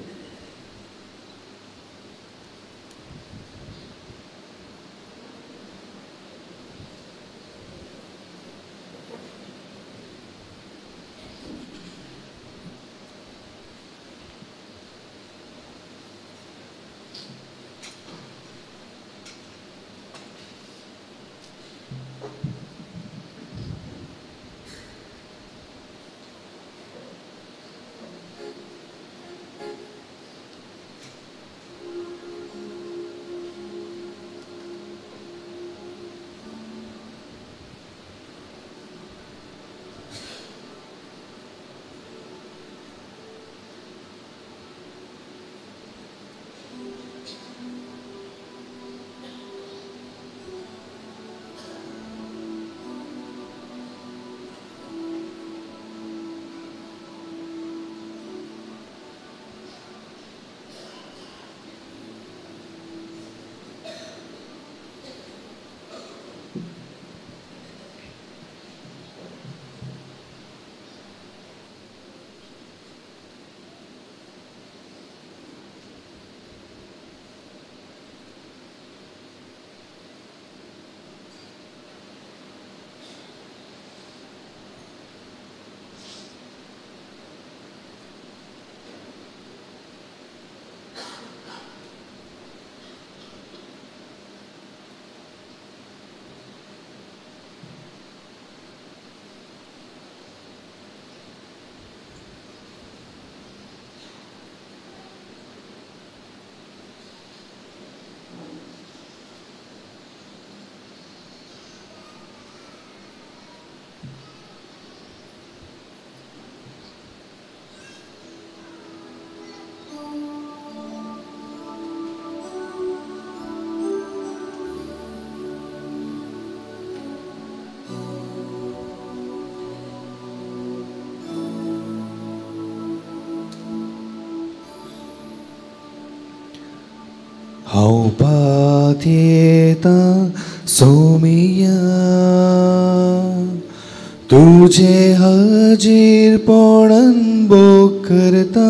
Speaker 8: हांव पातयेता सोमिया तुझे हाजीरपणान भोग करता,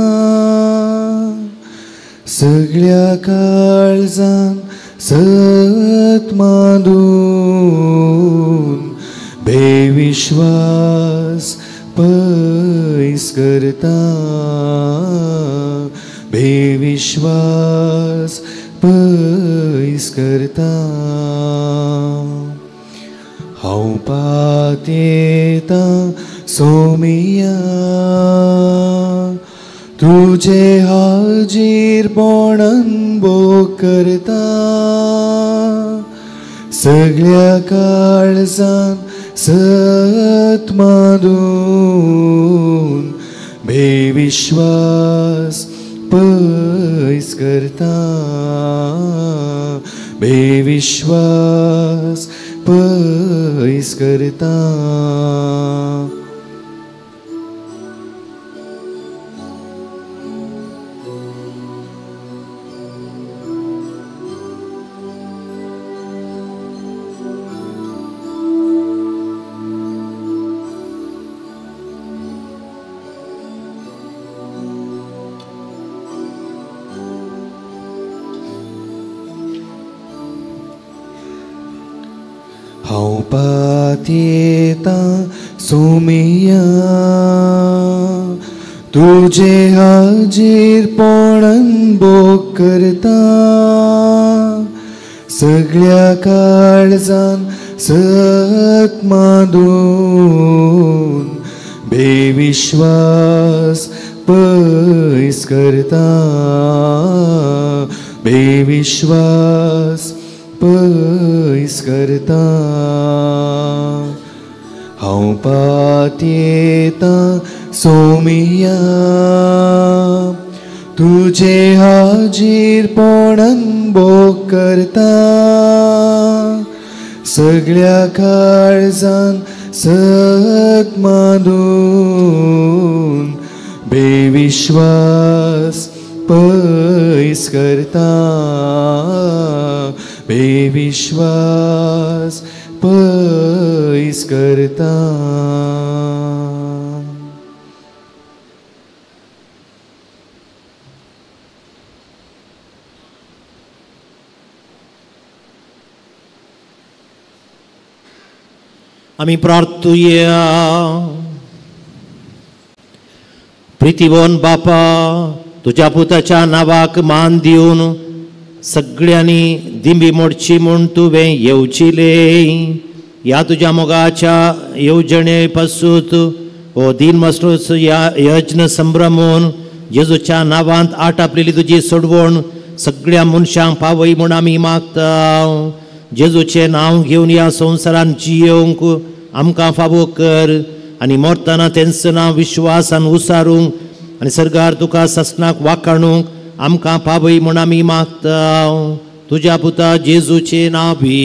Speaker 8: सगळ्या काळजान सत मांदून बेविश्वास पयस करता, बेविश्वास पयस करता. हांव पातयेता सोमिया तुझे हाजीरपणान भोग करता, सगळ्या काळजान सत मांदून बेविश्वास पयस करता, बेविश्वास पयस करता. हांव पातयेता सोमिया तुजे हाजीरपणान भोग करता सगळ्या काळजान सत मांदून बेविश्वास पयस करता बेविश्वास पयस करता हांव पातयेता सोमिया तुजे हाजीरपणान भोग करता सगळ्या काळजान सत मांदून बेविश्वास पयस करता बेविश्वास पयस करता.
Speaker 3: आमी प्रार्थुया. प्रितीवन बापा, तुज्या पुताच्या नांवाक मान दिवन सगळ्यांनी दिंबी मोडची म्हूण तुवें येवचिले. ह्या तुज्या मोगाच्या येवजणे पासून हो दीन मस्तोच ह्या यज्ञ संभ्रमून जेजूच्या नांवांत आटापलेली तुजी सोडवण सगळ्या मनशांक पावय म्हूण आमी मागता. जेजूचें नांव घेवन ह्या संवसारान जियोवंक आमकां फावो कर आनी मरतना तेंच नांव विश्वासान उसारूंक आनी सर्गार तुका ससनाक वाखाणूंक आमकां पावय म्हूण आमी मागता. तुज्या पुता जेजूचें नांव बी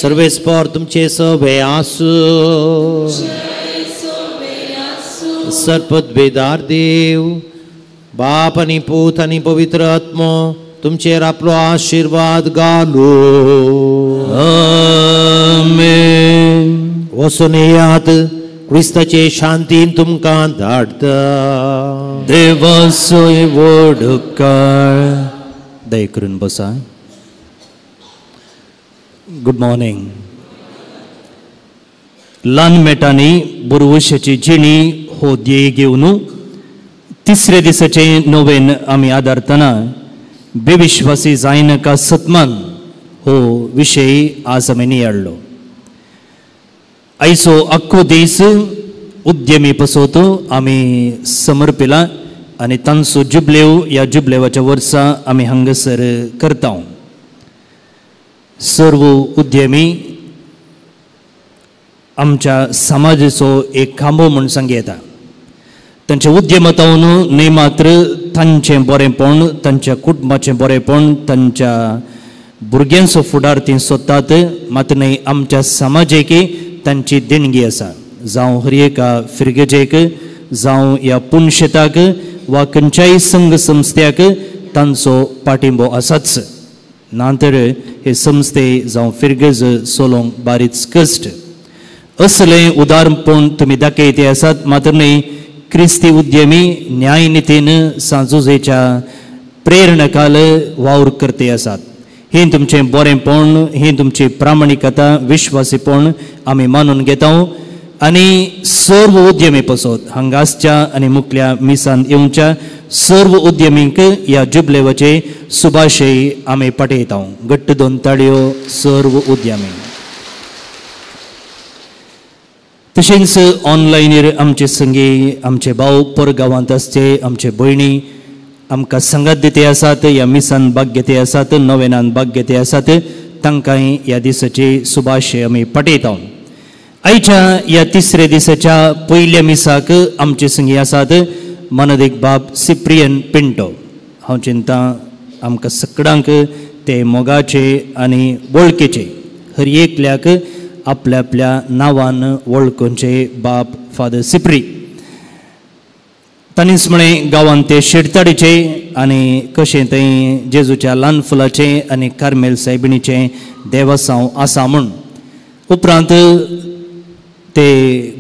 Speaker 3: सर्वेस्पर तुमचे सवे आसूं. सर्पद्वेदार देव बाप आनी पूत आनी पवित्र आत्मो तुमचेर आपलो आशिर्वाद घालू. आमेन. वचून येयात, क्रिस्ताचे शांतीन तुमकां धाडटा.
Speaker 6: देवाचोय व्हड उपकार. दया करून बसा. Good morning. ल्हान मेटांनी बुरवशाची जिणी हो ध्येय घेवन तिसऱ्या दिसाचें नोवेन आमी आदारतना बेविश्वासी जायनाका सतमान हो विशय आज आमी नियाळ्ळो. आयचो आख्खो दीस उद्यमी पसोत आमी समर्पिला आनी तांचो जुबलेव ह्या जुबलेवाच्या वर्सा आमी हांगासर करता. सर्व उद्यमी आमच्या समाजाचो एक खांबो म्हूण सांग येता. तांच्या उद्यमतावन न्हय मात्र तांचें बरेंपण, तांच्या कुटुंबाचें बरेंपण, तांच्या भुरग्यांचो फुडार ती सोदतात, मात्र न्हय आमच्या समाजेक तांची देणगी आसा. जावं हर एका फिरगेजेक, जावं ह्या पुनशेताक वा खंयच्याय संघ संस्थ्याक तांचो पाठिंबो आसाच. ना तर हे संस्थे जावं फिरगेज चलोवंक बारीच कश्ट. असलें उदारपण तुमी दाखयते आसात. मात्र न्हय क्रिस्ती उद्यमी न्यायनितीन सांजुजेच्या प्रेरणाकाल वावर करते आसात. हें तुमचें बरेंपण, हें तुमची प्रामाणिकता, विश्वासीपण आमी मानून घेता आनी सर्व उद्यमी पसत हांगासच्या आनी मुखल्या मिसान येवच्या सर्व उद्यमींक ह्या जुबलेवाचे सुभाशय आमी पाठयता. घट्ट दोन ताळयो सर्व उद्यमी. तशेंच ऑनलायनीर आमचे संगी, आमचे भाव परगांवांत आसचे, आमचे भयणी आमकां सांगात दिते आसात, ह्या मिसान भाग घेते आसात, नोवेनान भाग घेते आसात, तांकांय ह्या दिसाचे सुभाशय आमी पाठयता. आयच्या ह्या तिसऱ्या दिसाच्या पयल्या मिसाक आमचे संगी आसात मानदीक बाब सिप्रियन पिंटो. हांव चिंता आमकां सगळ्यांक ते मोगाचे आनी वळखीचे, हर एकल्याक आपल्या आपल्या नांवान वळखुचे बाब फादर सिप्री. तांणीच म्हळें गांवांत ते शेडताडीचे आनी कशें थंय जेजूच्या ल्हान फुलाचें आनी कार्मेल सायबिणीचें देवसांव आसा म्हूण. उपरांत ते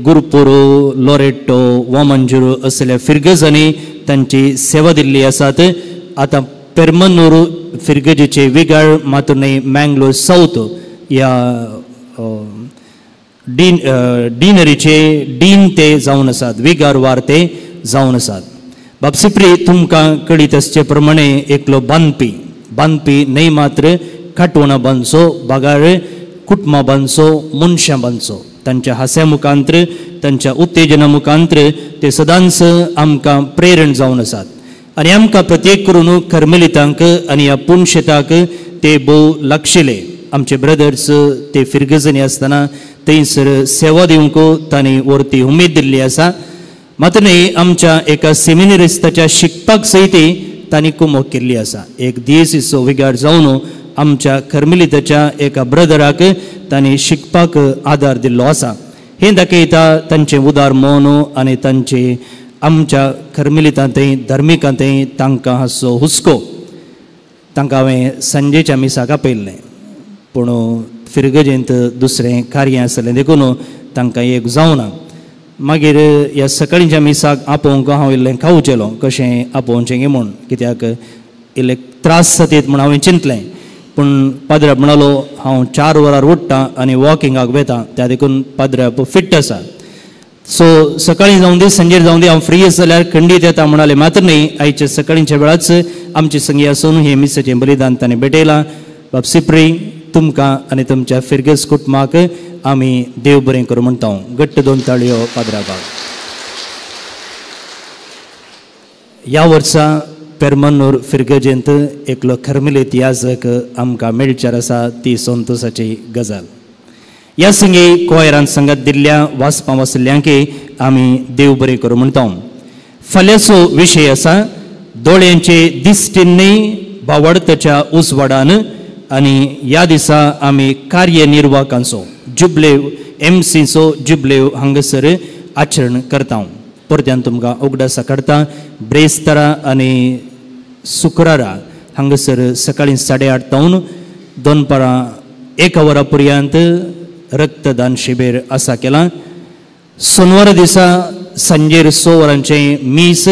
Speaker 6: गुरपुरो, लोरेटो, वामंजुरो असल्या फिरगजांनी तांची सेवा दिल्ली आसात. आतां पेरमनूर फिरगजेचे विगार मात्र न्हय मँगलोर सावथ ह्या डिनरीचे डीन ते जावन आसात, विगार वार ते जावन आसात. बाब सिप्री तुमकां कळीत आसचे प्रमाणे एकलो बांदपी, बांदपी न्हय मात्र काटवणां बांदचो, बागार कुटुंबां बांदचो, मनशां बांदचो. तांच्या हास्या मुखांत्र, तांच्या उत्तेजना मुखांत्र ते सदांच आमकां प्रेरण जावन आसात आनी आमकां प्रत्येक करून कर्मेलितांक आनी ह्या पुनशेताक ते भोव लागशिले. आमचे ब्रदर्स ते फिरगजनी आसतना थंयसर सेवा दिवंक तांणी वरती उमेद दिल्ली आसा. मात्र न्हय आमच्या एका सेमिनरिस्ताच्या शिकपाक सयत तांणी कुमोक केल्ली आसा. एक दीस विगार जावन आमच्या कर्मेलिताच्या एका ब्रदराक तांणी शिकपाक आदार दिल्लो आसा. हें दाखयता तांचें उदार मन आनी तांचे आमच्या कर्मेलितांतय धार्मिकांतय तांकां हाचो हुस्को. तांकां हांवें सांजेच्या मिसाक आपयल्लें, पूण फिरगजेंत दुसरें कार्य आसलें देखून तांकां एक जावना. मागीर ह्या सकाळींच्या मिसाक आपोवंक हांव इल्लें खावचेलो कशें आपोवचें म्हूण, कित्याक इल्ले त्रास जातीत म्हूण हांवें चिंतलें. पूण पाद्राब म्हणालो हांव 4 वरार उठ्ठा आनी वॉकिंगाक वेता, त्या देखून पाद्राब फिट आसा. सो सकाळीं जावं दी सांजेर जावं दी हांव फ्री आसा जाल्यार खंडीत येता म्हणाले. मात्र न्हय आयच्या सकाळींच्या वेळाच आमची संगी आसून हें मिसाचें बलिदान ताणें भेटयलां. बाब सिप्री तुमकां आनी तुमच्या फिरगज कुटुंबाक आमी देव बरें करूं म्हणटा. घट्ट 2 ताळयो पाद्राबाक. ह्या वर्सा पेरमन्नूर फिरगजेंत एकलो कर्मेलीत याजक आमकां मेळच्यार आसा, ती संतोसाची गजाल. ह्या संगी कोयरान संगत दिल्ल्या वाचपा वाचल्ल्यांक आमी देव बरें करूं म्हणटा. फाल्यांचो विशय आसा दोळ्यांचे दिश्टीन न्हय बावडताच्या उजवाडान आनी ह्या दिसा आमी कार्यनिर्वाहकांचो जुबलेव एमसीचो जुबलेव हांगासर आचरण करता. परत्यान तुमकां उगडासा काडटा, ब्रेस्तारा आनी शुक्रारा हांगासर सकाळीं 8:30 तावन दनपारां 1 वरा पर्यंत रक्तदान शिबीर आसा केलां. सोनवारा दिसा सांजेर 6 वरांचें मीस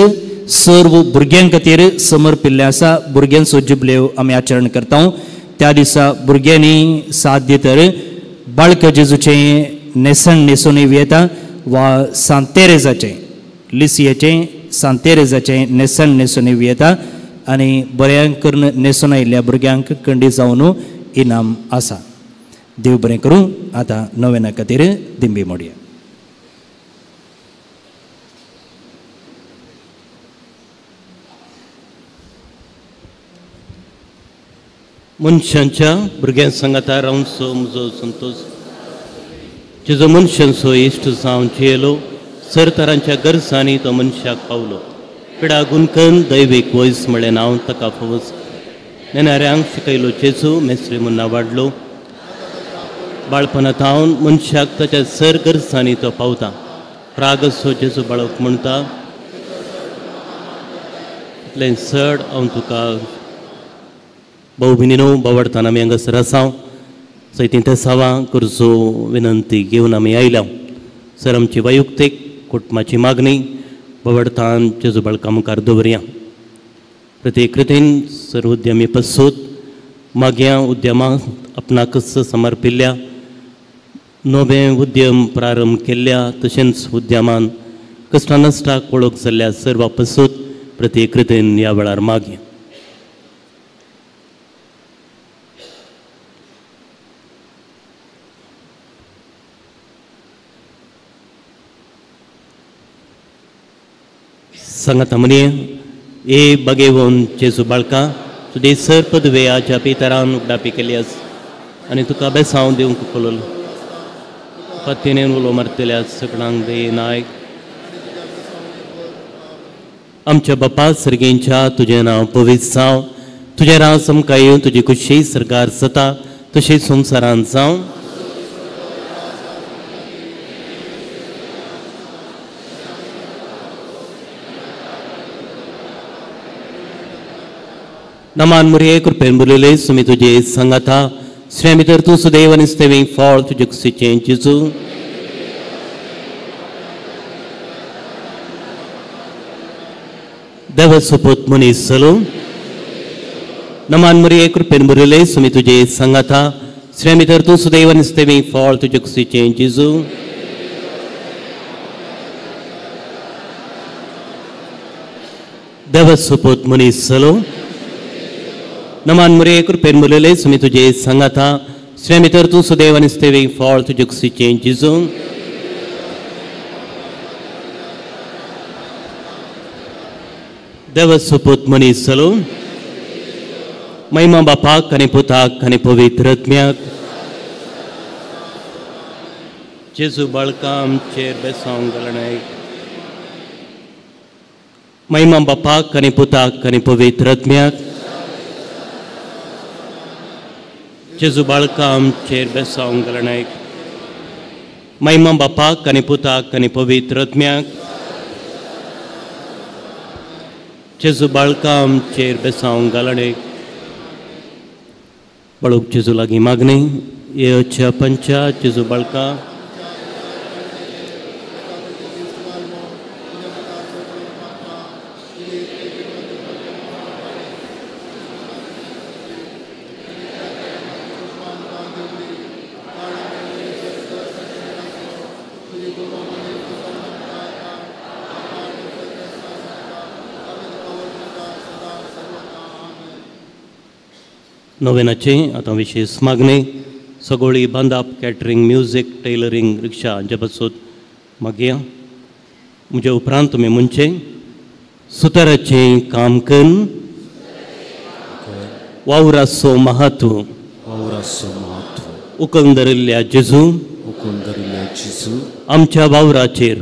Speaker 6: सर्व भुरग्यां खातीर समर्पिल्लें आसा. भुरग्यांचो जुबलेव आमी आचरण करता. त्या दिसा भुरग्यांनी साध्य तर बाळक जेजूचें न्हेसण न्हेसून येता वा सांतेरेजाचें लिसियेचें सांतेरेजाचें न्हेसण न्हेसून येता आनी बऱ्या करून न्हेसून आयिल्ल्या भुरग्यांक कंडी जावन इनाम आसा. देव बरें करूं. आतां नवेना खातीर दिंबी मोडया.
Speaker 7: मनशांच्या भुरग्यां सांगाता रावचो म्हजो संतोश, जेजो मनशांचो इश्ट जावन जियेलो, सरतरांच्या गरजांनी तो मनशाक पावलो. पिडा गुंकन दैवीक वयस म्हळें नांव ताका फवस, नेणाऱ्यांक शिकयलो जेजू मेस्त्री म्हूण वाडलो. बाळपणा थावन मनशाक ताच्या सर गरजांनी तो पावता. रागसो जेजू बाळक म्हणटा, इतलें चड हांव तुका भाऊ भयणीनो बावडताना आमी हांगासर आसा सैतीं तेसावां करचो विनंती घेवन आमी आयल्या. सर आमची वैयक्तीक कुटुंबाची मागणी बावडतान जेजू बाळका मुखार दवरया. प्रत्येक रितीन सर उद्यमी पसूत मागया उद्यमाक आपणाकच समर्पिल्ल्या नवे उद्यम प्रारंभ केल्ल्या तशेंच उद्यमान कश्टानश्टाक वळख जाल्ल्या सर्व पसूत प्रत्येक रितीन ह्या वेळार मागया. सांगाता म्हणी ए बागेवन जेजू बाळका तुजे सर पदवेयाच्या पितरान उगडापी केली आस आनी तुका बेसांव दिवंक पळोवलो पत्तीनेन उलो मारतल्या सगळ्यांक दे नायक. आमच्या बापा सर्गेंच्या तुजें नांव पवित्र जावं, तुजें राज आमकां येवन तुजी खुशी सरकार जाता तशी संवसारांत जावं. नमान मुरये कृपेन बोलयले सुमी तुजे सांगाता श्रेय भितर तूं सुदैव आनी स्तवी फळ तुजे कुशीचें जेजू. देवाचो पूत मनीस जालो नमान मरिये कृपेन भरिल्ले सुमी तुजे सांगाता स्त्रियां भितर तूं सुदैव आनी सुदैवी फळ तुजे कुशीचें जेजू. देवाचो पूत मनीस जालो. नमान मरिये कृपेन भरिल्ले सुमी तुजे सांगाता स्त्रियां भितर तूं सुदैव आनी सुदैवी फळ तुजे कुशीचें जेजू. देवाचो पूत मनीस जालो. महिमा बापाक आनी पुताक आनी पवित्र आत्म्याक. जेजू बाळका आमचेर बेसांव घालणाय. महिमा बापाक आनी पुताक आनी पवित्र आत्म्याक. जेजू बाळका आमचेर बेसांव घालणाय. महिमा बापाक आनी पुताक आनी पवित्र आत्म्याक. जेजू बाळका आमचेर बेसांव घालणाय. बाळूक जेजू लागीं मागणें येच्या पंचा जेजू बाळका. नोवेनाचें आतां विशेश मागणें सगळी बांदाप कॅटरींग म्युजीक टेलरींग रिक्षा हांचे पासून मागया. म्हजे उपरांत तुमी म्हणचें सुताराचें काम करून वावराचो महत्व उकलून धरिल्ल्या जेजू आमच्या वावराचेर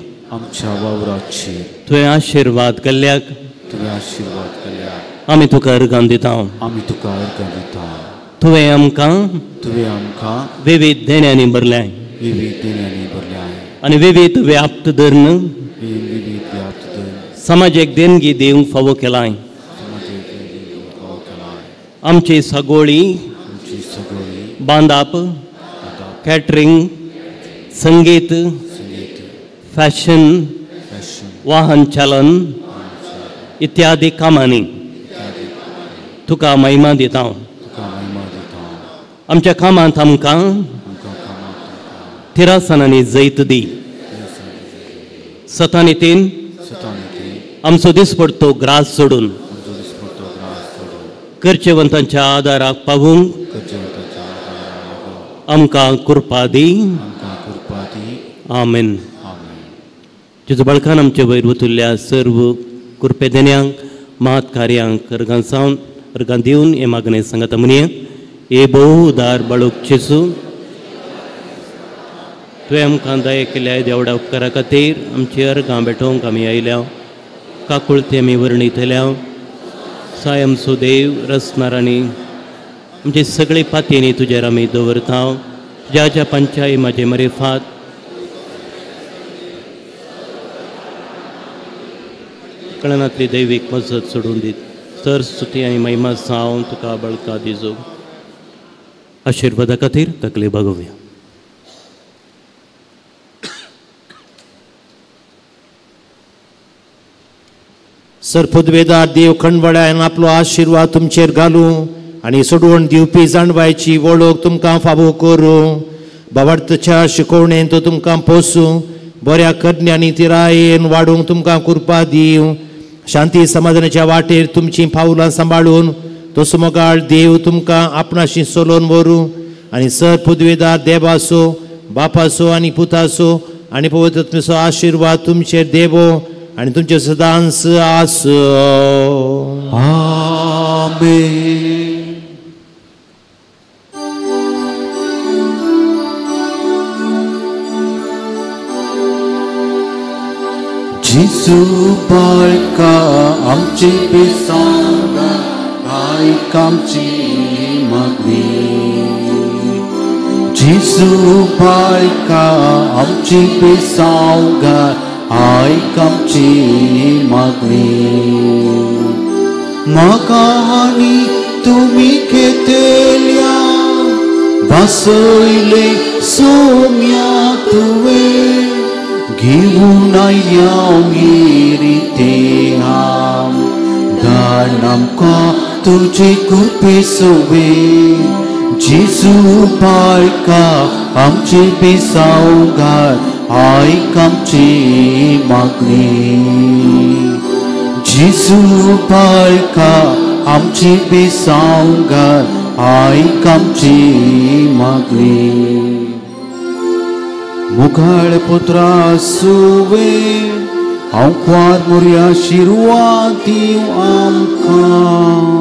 Speaker 7: तुवें आशिर्वाद केल्ल्याक आमी तुका अर्गां दिता. तुवें आमकां विविध देण्यांनी भरल्याय आनी विविध व्याप्त धरून समाजेक देणगी दिवंक फावो केलाय. आमची सगोळी बांदाप कॅटरींग संगीत फॅशन वाहन चालन इत्यादी कामांनी तुका महिमा दिता. आमच्या कामांत आमकां थिरासनांनी जैत दी. सतानितीन आमचो दिसपडतो ग्रास सोडून करचेवंतांच्या आदाराक पावूंक आमकां कृपा दी. आमेन. जेजू बाळकान आमचे वयर वतुल्ल्या सर्व कृपेदेण्यांक मात कार्यांक अर्गां सावन अर्गां दिवन हे मागणें सांगता म्हणया. हे भोव उदार बाळूक जेजू तुवें आमकां दया केल्या देवडा उपकारा खातीर आमची अर्गां भेटोवंक आमी आयल्या. काकुळती आमी वर्णितल्या. साय आमचो देव रसनारांनी आमचे सगळे पातयेनी तुजेर आमी दवरता. ज्या ज्या पंचाय म्हाजे मरेफात कळनातली दैवीक मजत सोडून दीत सर स्तुती आनी महिमा सावन तुका बळका दिजो. आशिर्वादा खातीर तकले बागोवया.
Speaker 3: सर पुदवेदार देव खंडवळ्यान आपलो आशिर्वाद तुमचेर घालूं आनी सोडवण दिवपी जाणवायची वळख तुमकां फावो करूं. बाबार्थच्या शिकवणेन तो तुमकां पोसूं. बऱ्या करण्यांनी तिरायेन वाडूंक तुमकां कृपा दिवं. शांती समाधानाच्या वाटेर तुमचीं पावलां सांबाळून तो सुमगाळ देव तुमकां आपणाशी सोलोवन व्हरूं आनी सर पुदवेदार देवाचो बापाचो आनी पुताचो आनी पवित्र आशिर्वाद तुमचेर देवो आनी तुमचेर सदांच आसूं.
Speaker 2: आमेन. जेजू बाळका आमची बेसांगा आयक आमची मागणी. जेजू बाळका आमची बेसांगा आयक आमची मागणी. म्हाका आनी तुमी घेतल्या वासयले सोम्या तुवें घेऊन आयल्या रिते हांव धाड आमकां तुझे कृपे सोवे जेजू बाळका आमचे बेसाव घाल आयक आमची मागणी जेजू बाळका आमचे बेसाव घाल आयक आमची मागणी मुखाळ पुत्रा सुवे हांव कुवार मोरया शिरवा दिव आमकां.